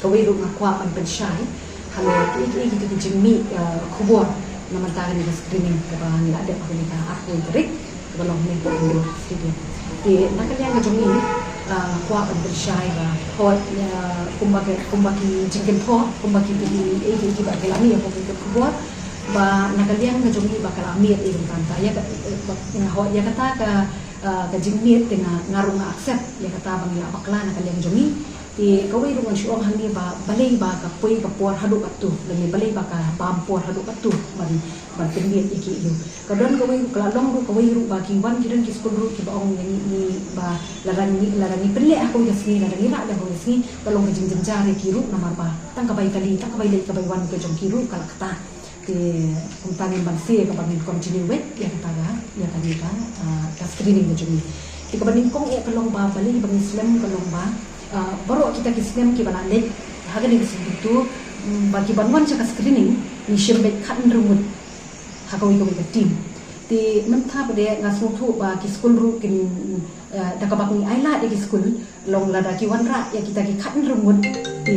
kawei ruh nga kwah ban pynshai halor kiei kiei kito ki jingmih uh, khubor namar ta kane ka screening kaba ngi la dep ha kane ka arphew tarik kaba long hangne ha Indoor Stadium. Te na ka liang ka jong ngi Kwah ban pynshai ba hoi, kumba ki, kumba ki jingkynthoh, kumba ki, ki, eh, ki, ki ba ki la mih ïa ka khubor ba na ka liang ka jong ngi ba ka la mih ïa ka tang ta ïa ka, eh, ba nga hoi ïa kata ka, ah, ka jingmih te nga, nga ruh nga accept ïa kata ba ngi la bakla na ka liang jong ngi. Te kawei ruh ngan shu ong hangne ba balei ba ka poi ka por haduh katto, lane balei ba ka bam por haduh katto ban, ban pynmih ïa ki ïa u. Ka don kawei ruh, ka la long ruh kawei ruh ba ki wan ki don ki skul ruh kiba ong ïa ngi, ngi ba lada ngi, lada ngi pynleh ha kawei ka sngi, lada ngi rah da kawei ka sngi, ka long ka jingjynjar ïa ki ruh namar ba tang ka bai kali, tang ka bai leit ka bai wan ka jong ki ruh ka la kata. Te kumta ngin banse kaba ngin continue wei ïa kata ka, ïa kane ka, ah, ka screening ka jong ngi. Te kaba nyngkong eh ka long ba balei ba ngi slem ka long ba, ah, baroh kita ki snem kiba la leit ha kane ka snem tu, mm, ba ki ban wan sha ka screening ngi shim beit khathynriew ngut ha kawei kawei ka team. Te mynta pat de nga sngewthuh ba ki skul ruh kin, eh, da kaba ngi ai lad ïa ki skul long lada ki wanrah ïa kita ki khathynriew ngut. Te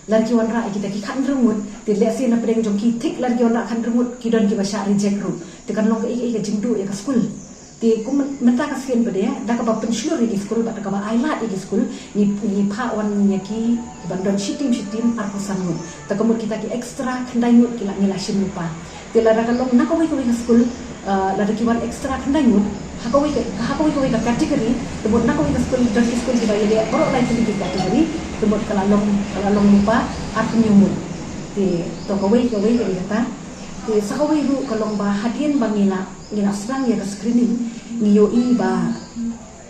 lada ki wanrah ïa kita ki khathynriew ngut, te lehse na pdeng jong ki thik lada ki wanrah khathynriew ngut ki don kiba shah reject ruh. Te kan long kaei kaei ka jingduh ïa ka skul. Te kum myn-, mynta ka sien pat de da kaba pynshlur ïa ki skul bad da kaba ai lad ïa ki skul, ngi, ngi phah wan ïa ki ban don shi team shi team arphew san ngut. Te ka mut kita ki extra khyndai ngut ki la, ngi la shim lypa. Te lada ka long na kawei kawei ka skul, ah, lada ki wan extra khyndai ngut ha kawei ka, ha kawei kawei ka category, te mut na kawei ka skul don ki skul kiba ïaleh baroh lai tylli ki category, te mut ka la long, ka la long lypa arphew hynñiew ngut. Te to kawei kawei ka dei kata. Te sa kawei ruh ka long ba hadien ba ngi la, ngi la sdang ïa ka screening, ngi ïohi ba,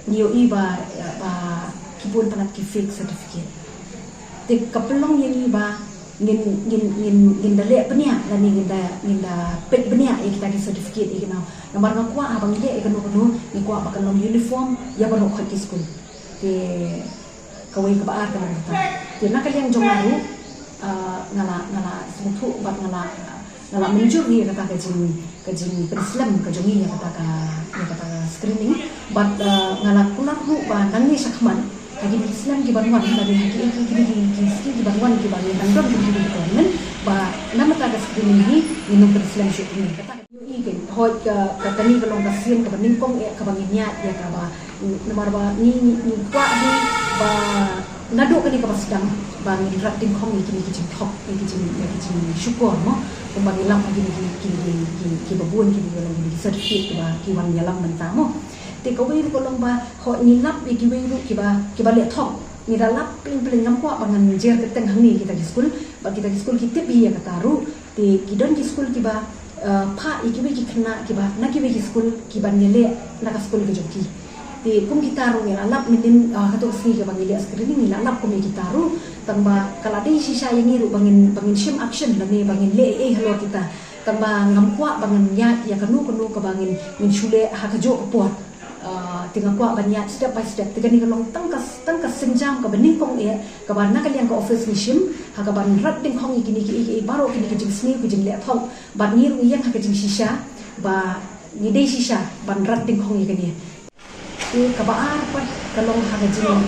ngi ïohi ba, ba ki bun palat ki fake certificate. Te ka pynlong ïa ngi ba ngin, ngin, ngin, ngin da leh bniah lane ngin da, ngin da peit bniah ïa kita ki certificate ïa kino. Namar nga kwah haba ngi leh ïa kano kano ngi kwah ba kan long uniform ïa baroh khoit ki skul. Te kawei kaba ar ka long kata. Te na ka liang jong nga ruh, ah, nga la, nga la sngewthuh bad nga la, nga la mynjur ïa kata ka jing, ka jingpynslem ka jong ngi ïa kata ka, ïa kata ka screening. Bad, ah, nga la kular ruh ba nangne shakhmat ha kine ki snem ki ban wan, lane ha ki, ki, ki, ki, ki sngi ki ban wan kiba ngin dang don ki, ki, ki, ki, ba na kata ka screening hi ngin ym pynslem shuh kumne. Kata ka Ïohi kein, hooid ka, ka kane ka long ka sien kaba nyngkong eh kaba ngin ïaid ïa kaba, namar ba ngi, ngi, ngi kwah hi ba naduh kane kaba sdang ba ngin rat dyngkhong ïa kine ki jingthok, ïa ki jing, ïa ki jingshukor mo. Kumba ngi lap ha kine ki, ki, ki, ki, kiba bun kine ki long kine ki certificate kiba ki wan ïalam mynta mo. Te kawei ruh ka long ba hooid ngi lap ïa kiwei ruh kiba, kiba leh thok. Ngi da lap pleng pleng, ngam kwah ba ngan jer kyrteng hangne kita ki skul, ba kita ki skul ki tip hi ïa kata ruh. Te ki don ki skul kiba, eh, phah ïa kiwei ki khynnah kiba na kiwei ki skul ki ban ïaleh na ka skul ka jong ki. Te kum kita ruh ngi la lap mynnin, eh, hato ka sngi kaba ngi leh screening ngi la lap kum ïa kita ruh. Tang ba ka la dei shisha ïa ngi ruh ba ngin, ba ngin shim action lane ba ngin leh ei ei halor kita. Tang ba ngam kwah ba ngan ïaid ïa kano kano kaba ngin, ngin shu leh ha kajuh ka por. Ah, te nga kwah ban ïaid step by step. Te kane ka long tang ka, tang ka sienjam kaba nyngkong eh kaba na ka liang ka office ngi shim ha kaban rat dyngkhong ïa kine kiei kiei baroh kine ki jingsniew ki jingleh thok. Bad ngi ruh ngi ïeng ha ka jingshisha ba ngi dei shisha ban rat dyngkhong ïa kane. Te kaba ar pat ka long ha ka jing,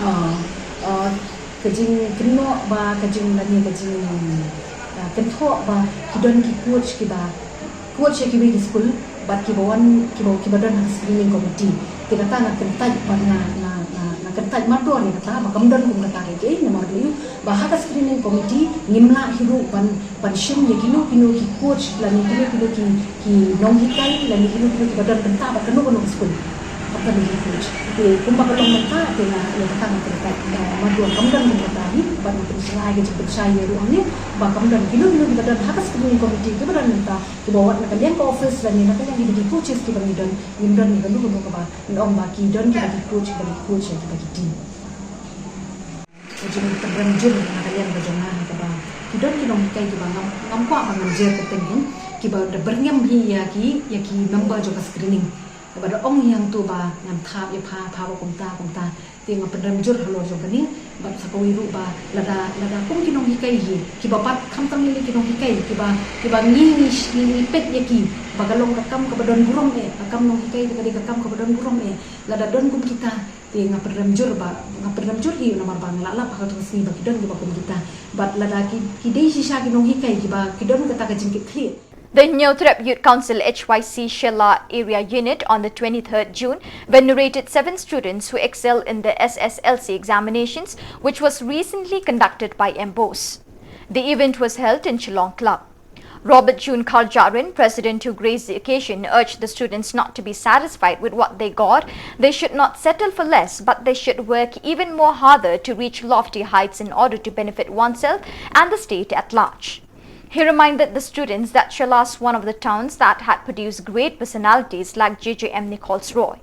ah, ah, ka jingkynnoh ba ka jing lane ka jing, ah, kynthoh ba ki don ki coach kiba coach ïa kiwei ki skul bad kiba wan, kiba, kiba don ha ka screening committee. Te kata nga kyntait bad nga, nga, nga, nga kyntait mardor ïa kata ba kam don kum kata kaei kaei, namar ba ïoh ba ha ka screening committee ngim lah hi ruh ban, ban shim ïa kino kino ki coach lane kino kino ki, ki nonghikai lane kino kino kiba don bynta bad kano kano ka skul. Bad kano ki coach. Te kumba ka long mynta te nga, ïa kata nga kyntait, eh, mardor kam don kum kata hi bad nga pynshai ka jingpynshai ïa ruh hangne ba kam don kino kino kiba don ha ka screening committee kiba don bynta. Kiba wat na ka liang ka office lane na ka liang kiba ki coaches kiba ngi don, ngim don ïa kano kano kaba ngi ong ba ki don kiba ki coach, kiba ki coach ïa kiba ki team. Ka jingpynrem jur na ka liang ka jong nga ha kaba ki don ki nonghikai kiba ngam, ngam kwah ba ngan jer kyrteng hi, kiba da byrngem hi ïa ki, ïa ki member jong ka screening. Kaba da ong ïa hangto ba ngan thap ïa pha, pha ba kumta kumta. Te nga pynrem jur halor jong kane bad sa kawei ruh ba lada, lada kum ki nonghikai hi kiba pat khamtam lei lei ki nonghikai kiba, kiba ngi, ngi, ngi, ngi peit ïa ki ba ka long ka kam kaba don burom eh, ka kam nonghikai te ka dei ka kam kaba don burom eh. Lada don kum kita te nga pynrem jur ba, nga pynrem jur hi namar ba nga la lap ha kato ka sngi ba ki don kiba kum kita. Bad lada ki, ki dei shisha ki nonghikai kiba ki don kata ka jingkitkhlieh. The Hynñiewtrep Youth Council H Y C Shella Area Unit on the twenty-third June venerated seven students who excelled in the S S L C examinations, which was recently conducted by M B O S E. The event was held in Shillong Club. Robert June Kharjahrin, president who graced the occasion, urged the students not to be satisfied with what they got. They should not settle for less, but they should work even more harder to reach lofty heights in order to benefit oneself and the state at large. He reminded the students that Shella's one of the towns that had produced great personalities like J J M Nichols Roy.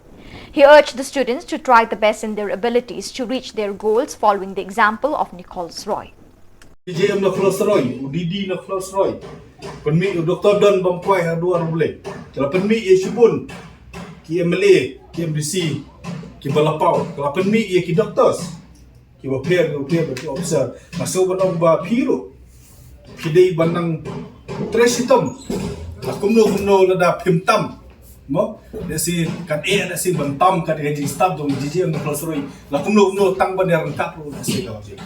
He urged the students to try the best in their abilities to reach their goals, following the example of Nichols Roy. J J M Nichols Roy, u D D Nichols Roy, pynmih u Doctor Don Bamkwai ha duwar U Blei. Ki la pynmih ïa shibun ki M L A, ki M D C, ki ba la paw. Ki la pynmih ïa ki doctors, ki ba pher, ki ba pher, ki officer. Nga sngewbha ban ong ba phi ruh phi dei ban nang trei shitom. La kumno kumno lada phim tam, mo, lehse kan eh lehse ban tam kat ka jingstad jong J J M Nichols Roy. La kumno kumno tang ban ïa ryngkat ruh lehse ka jing.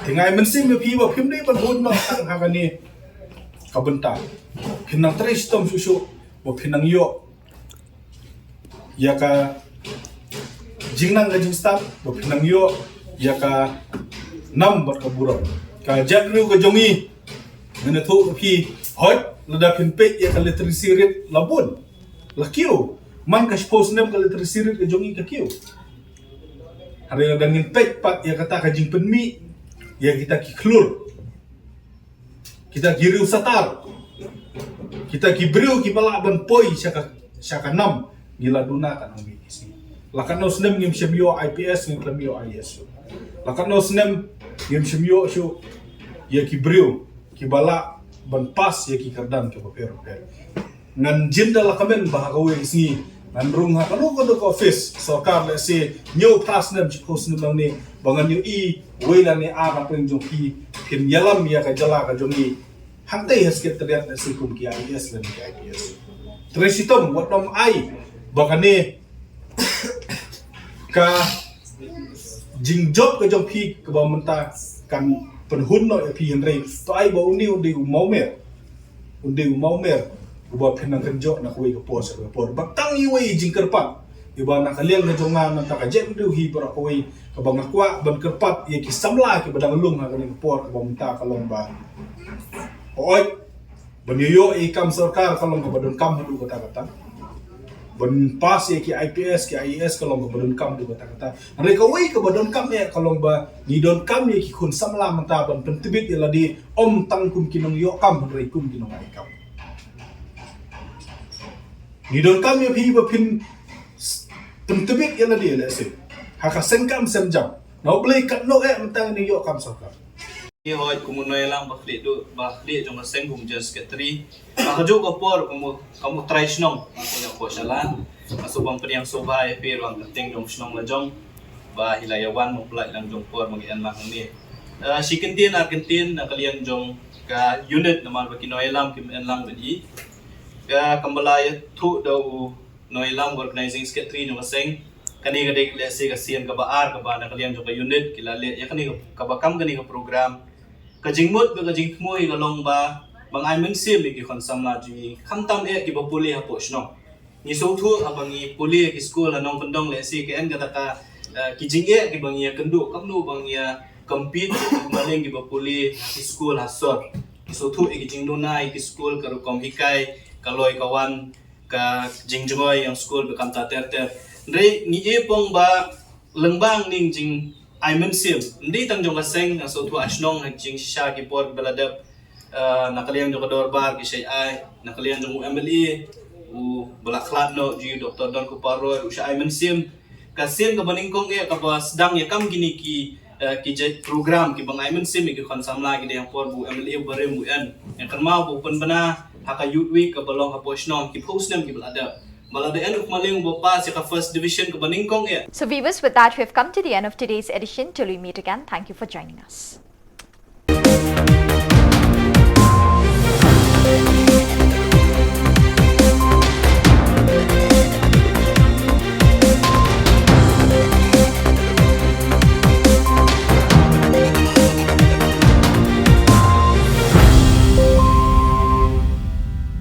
Te nga ai mynsiem ïa phi ba phim dei ban hun noh tang ha kane ka bynta. Phin nang trei shitom shuh shuh ba phin nang ïoh ïa ka jingnang ka jingstad, ba phin nang ïoh ïa ka nam bad ka burom. Ka jaitbynriew ka jong ngi, ngan ïathuh ïa phi, hooid, lada phin peit ïa ka literacy rate la bun, la kiew. Man ka shiphew snem ka literacy rate ka jong ngi ka kiew. Hynrei lada ngin peit pat ïa kata ka jingpynmih ïa kita ki khlur, kita ki riewsatar, kita ki briew ki ba lah ban poi sha ka, sha ka nam, ngi la duna katno snem. La katno snem ngim shym ïoh I P S, ngim shym ïoh I A S shuh. La katno snem ngim shym ïoh shuh ïa ki briew ki ba lah ban pass ïa ki kyrdan ki ba pher pher. Ngan jin da la kmen ba ha kawei ka sngi ngan rung ha kano kano ka office sorkar, lehse hynñiew phra snem, shiphew snem nangne, ba ngan ïohi wei lane ar na pdeng jong phi phin ïalam ïa ka jylla ka jong ngi hangtei ha secretariat, lehse kum ki I A S lane ki I P S. Trei shitom, wat nym ai ba kane ka jingjop ka jong phi kaba mynta kan pynhun noh ïa phi, hynrei to ai ba une u dei u mawmer, u dei u mawmer uba phin nang kynjoh na kawei ka por sha kawei ka por. Ba tang iwei i jingkyrpad iba na ka liang ka jong nga, nangta ka jaitbynriew hi baroh kawei, kaba nga kwah ban kyrpad ïa ki samla kiba dang lung ha kane ka por, kaba mynta ka long ba, hooid, ban ïoh ïa i kam sorkar ka long kaba donkam haduh katta katta. Ban pass ïa ki I P S, ki I A S ka long kaba donkam haduh katta katta. Hynrei kawei kaba donkam eh ka long ba ngi donkam ïa ki khun samla mynta ban pyntbit ïa lade, ym tang kum ki nongïoh kam hynrei kum ki nongai kam. Ngi donkam ïa phi ba phin s-, pyntbit ïa lade, lehse ha ka seng kam seng jam. Na U Blei katno eh mynta ngi ïoh kam sorkar. Ngi hooid kum u nongïalam ba khlieh duh, ba khlieh jong ka seng kum General Secretary. Ba kajuh ka por kum u, kum u trai shnong, nga kum u Shalan. Nga sngewbha ban pdiang sngewbha ïa phi ruh ha ka kyrteng jong shnong la jong, ba hi la ïa wan mo pynlait lang jong por ba ngi ïeng lang hangne. Eh, shi kyntien ar kyntien na ka liang jong ka unit, namar ba ki nongïalam kim ïeng lang bad i. Ka kam ba la ïathuh da u nongïalam, organizing secretary jong ka seng. Kane ka dei lehse ka sien kaba ar kaba na ka liang jong ka unit ki la leh ïa kane kaba kam kane ka program. Ka jingmut bad ka jingthmu hi ka long ba, ba ngi ai mynsiem ïa ki khun samla jong ngi, khamtam eh kiba pule hapoh shnong. Ngi sngewthuh haba ngi pule ïa ki skul ha nongkyndong, lehse ka en kata ka, eh, ki jingeh kiba ngi ïa kynduh, kumno ba ngi ïa compete ïa ki maleng kiba pule ha ki skul ha sor. Ngi sngewthuh ïa ki jingduna ïa ki skul, ka rukom hikai, ka loi ka wan, ka jingjngoi ïa skul bad kumta ter ter. Hynrei ngi ïa pong ba lyngba ning jingai mynsiem, ym dei tang jong ka seng, nga sngewthuh ha shnong ha jingshisha ki por ba la dep, eh, na ka liang jong ka dorbar ki shai ai, na ka liang jong u M L A, u ba la khlad noh, jong u Doctor Don Kupar Roy, u shai ai mynsiem. Ka sien kaba nyngkong eh kaba sdang ïa kam kine ki, eh, ki jait program kiba ngi ai mynsiem ïa ki khun samla, ki dei ha por ba u M L A u barim u en. Ïa kynmaw ba u pynbna ha ka Youth Week kaba long hapoh shnong, ki phew snem kiba la dep. Ba la dep en u khmaleng uba pass ïa ka first division kaba nyngkong eh. So viewers, with that, we've come to the end of today's edition. Till we meet again, thank you for joining us.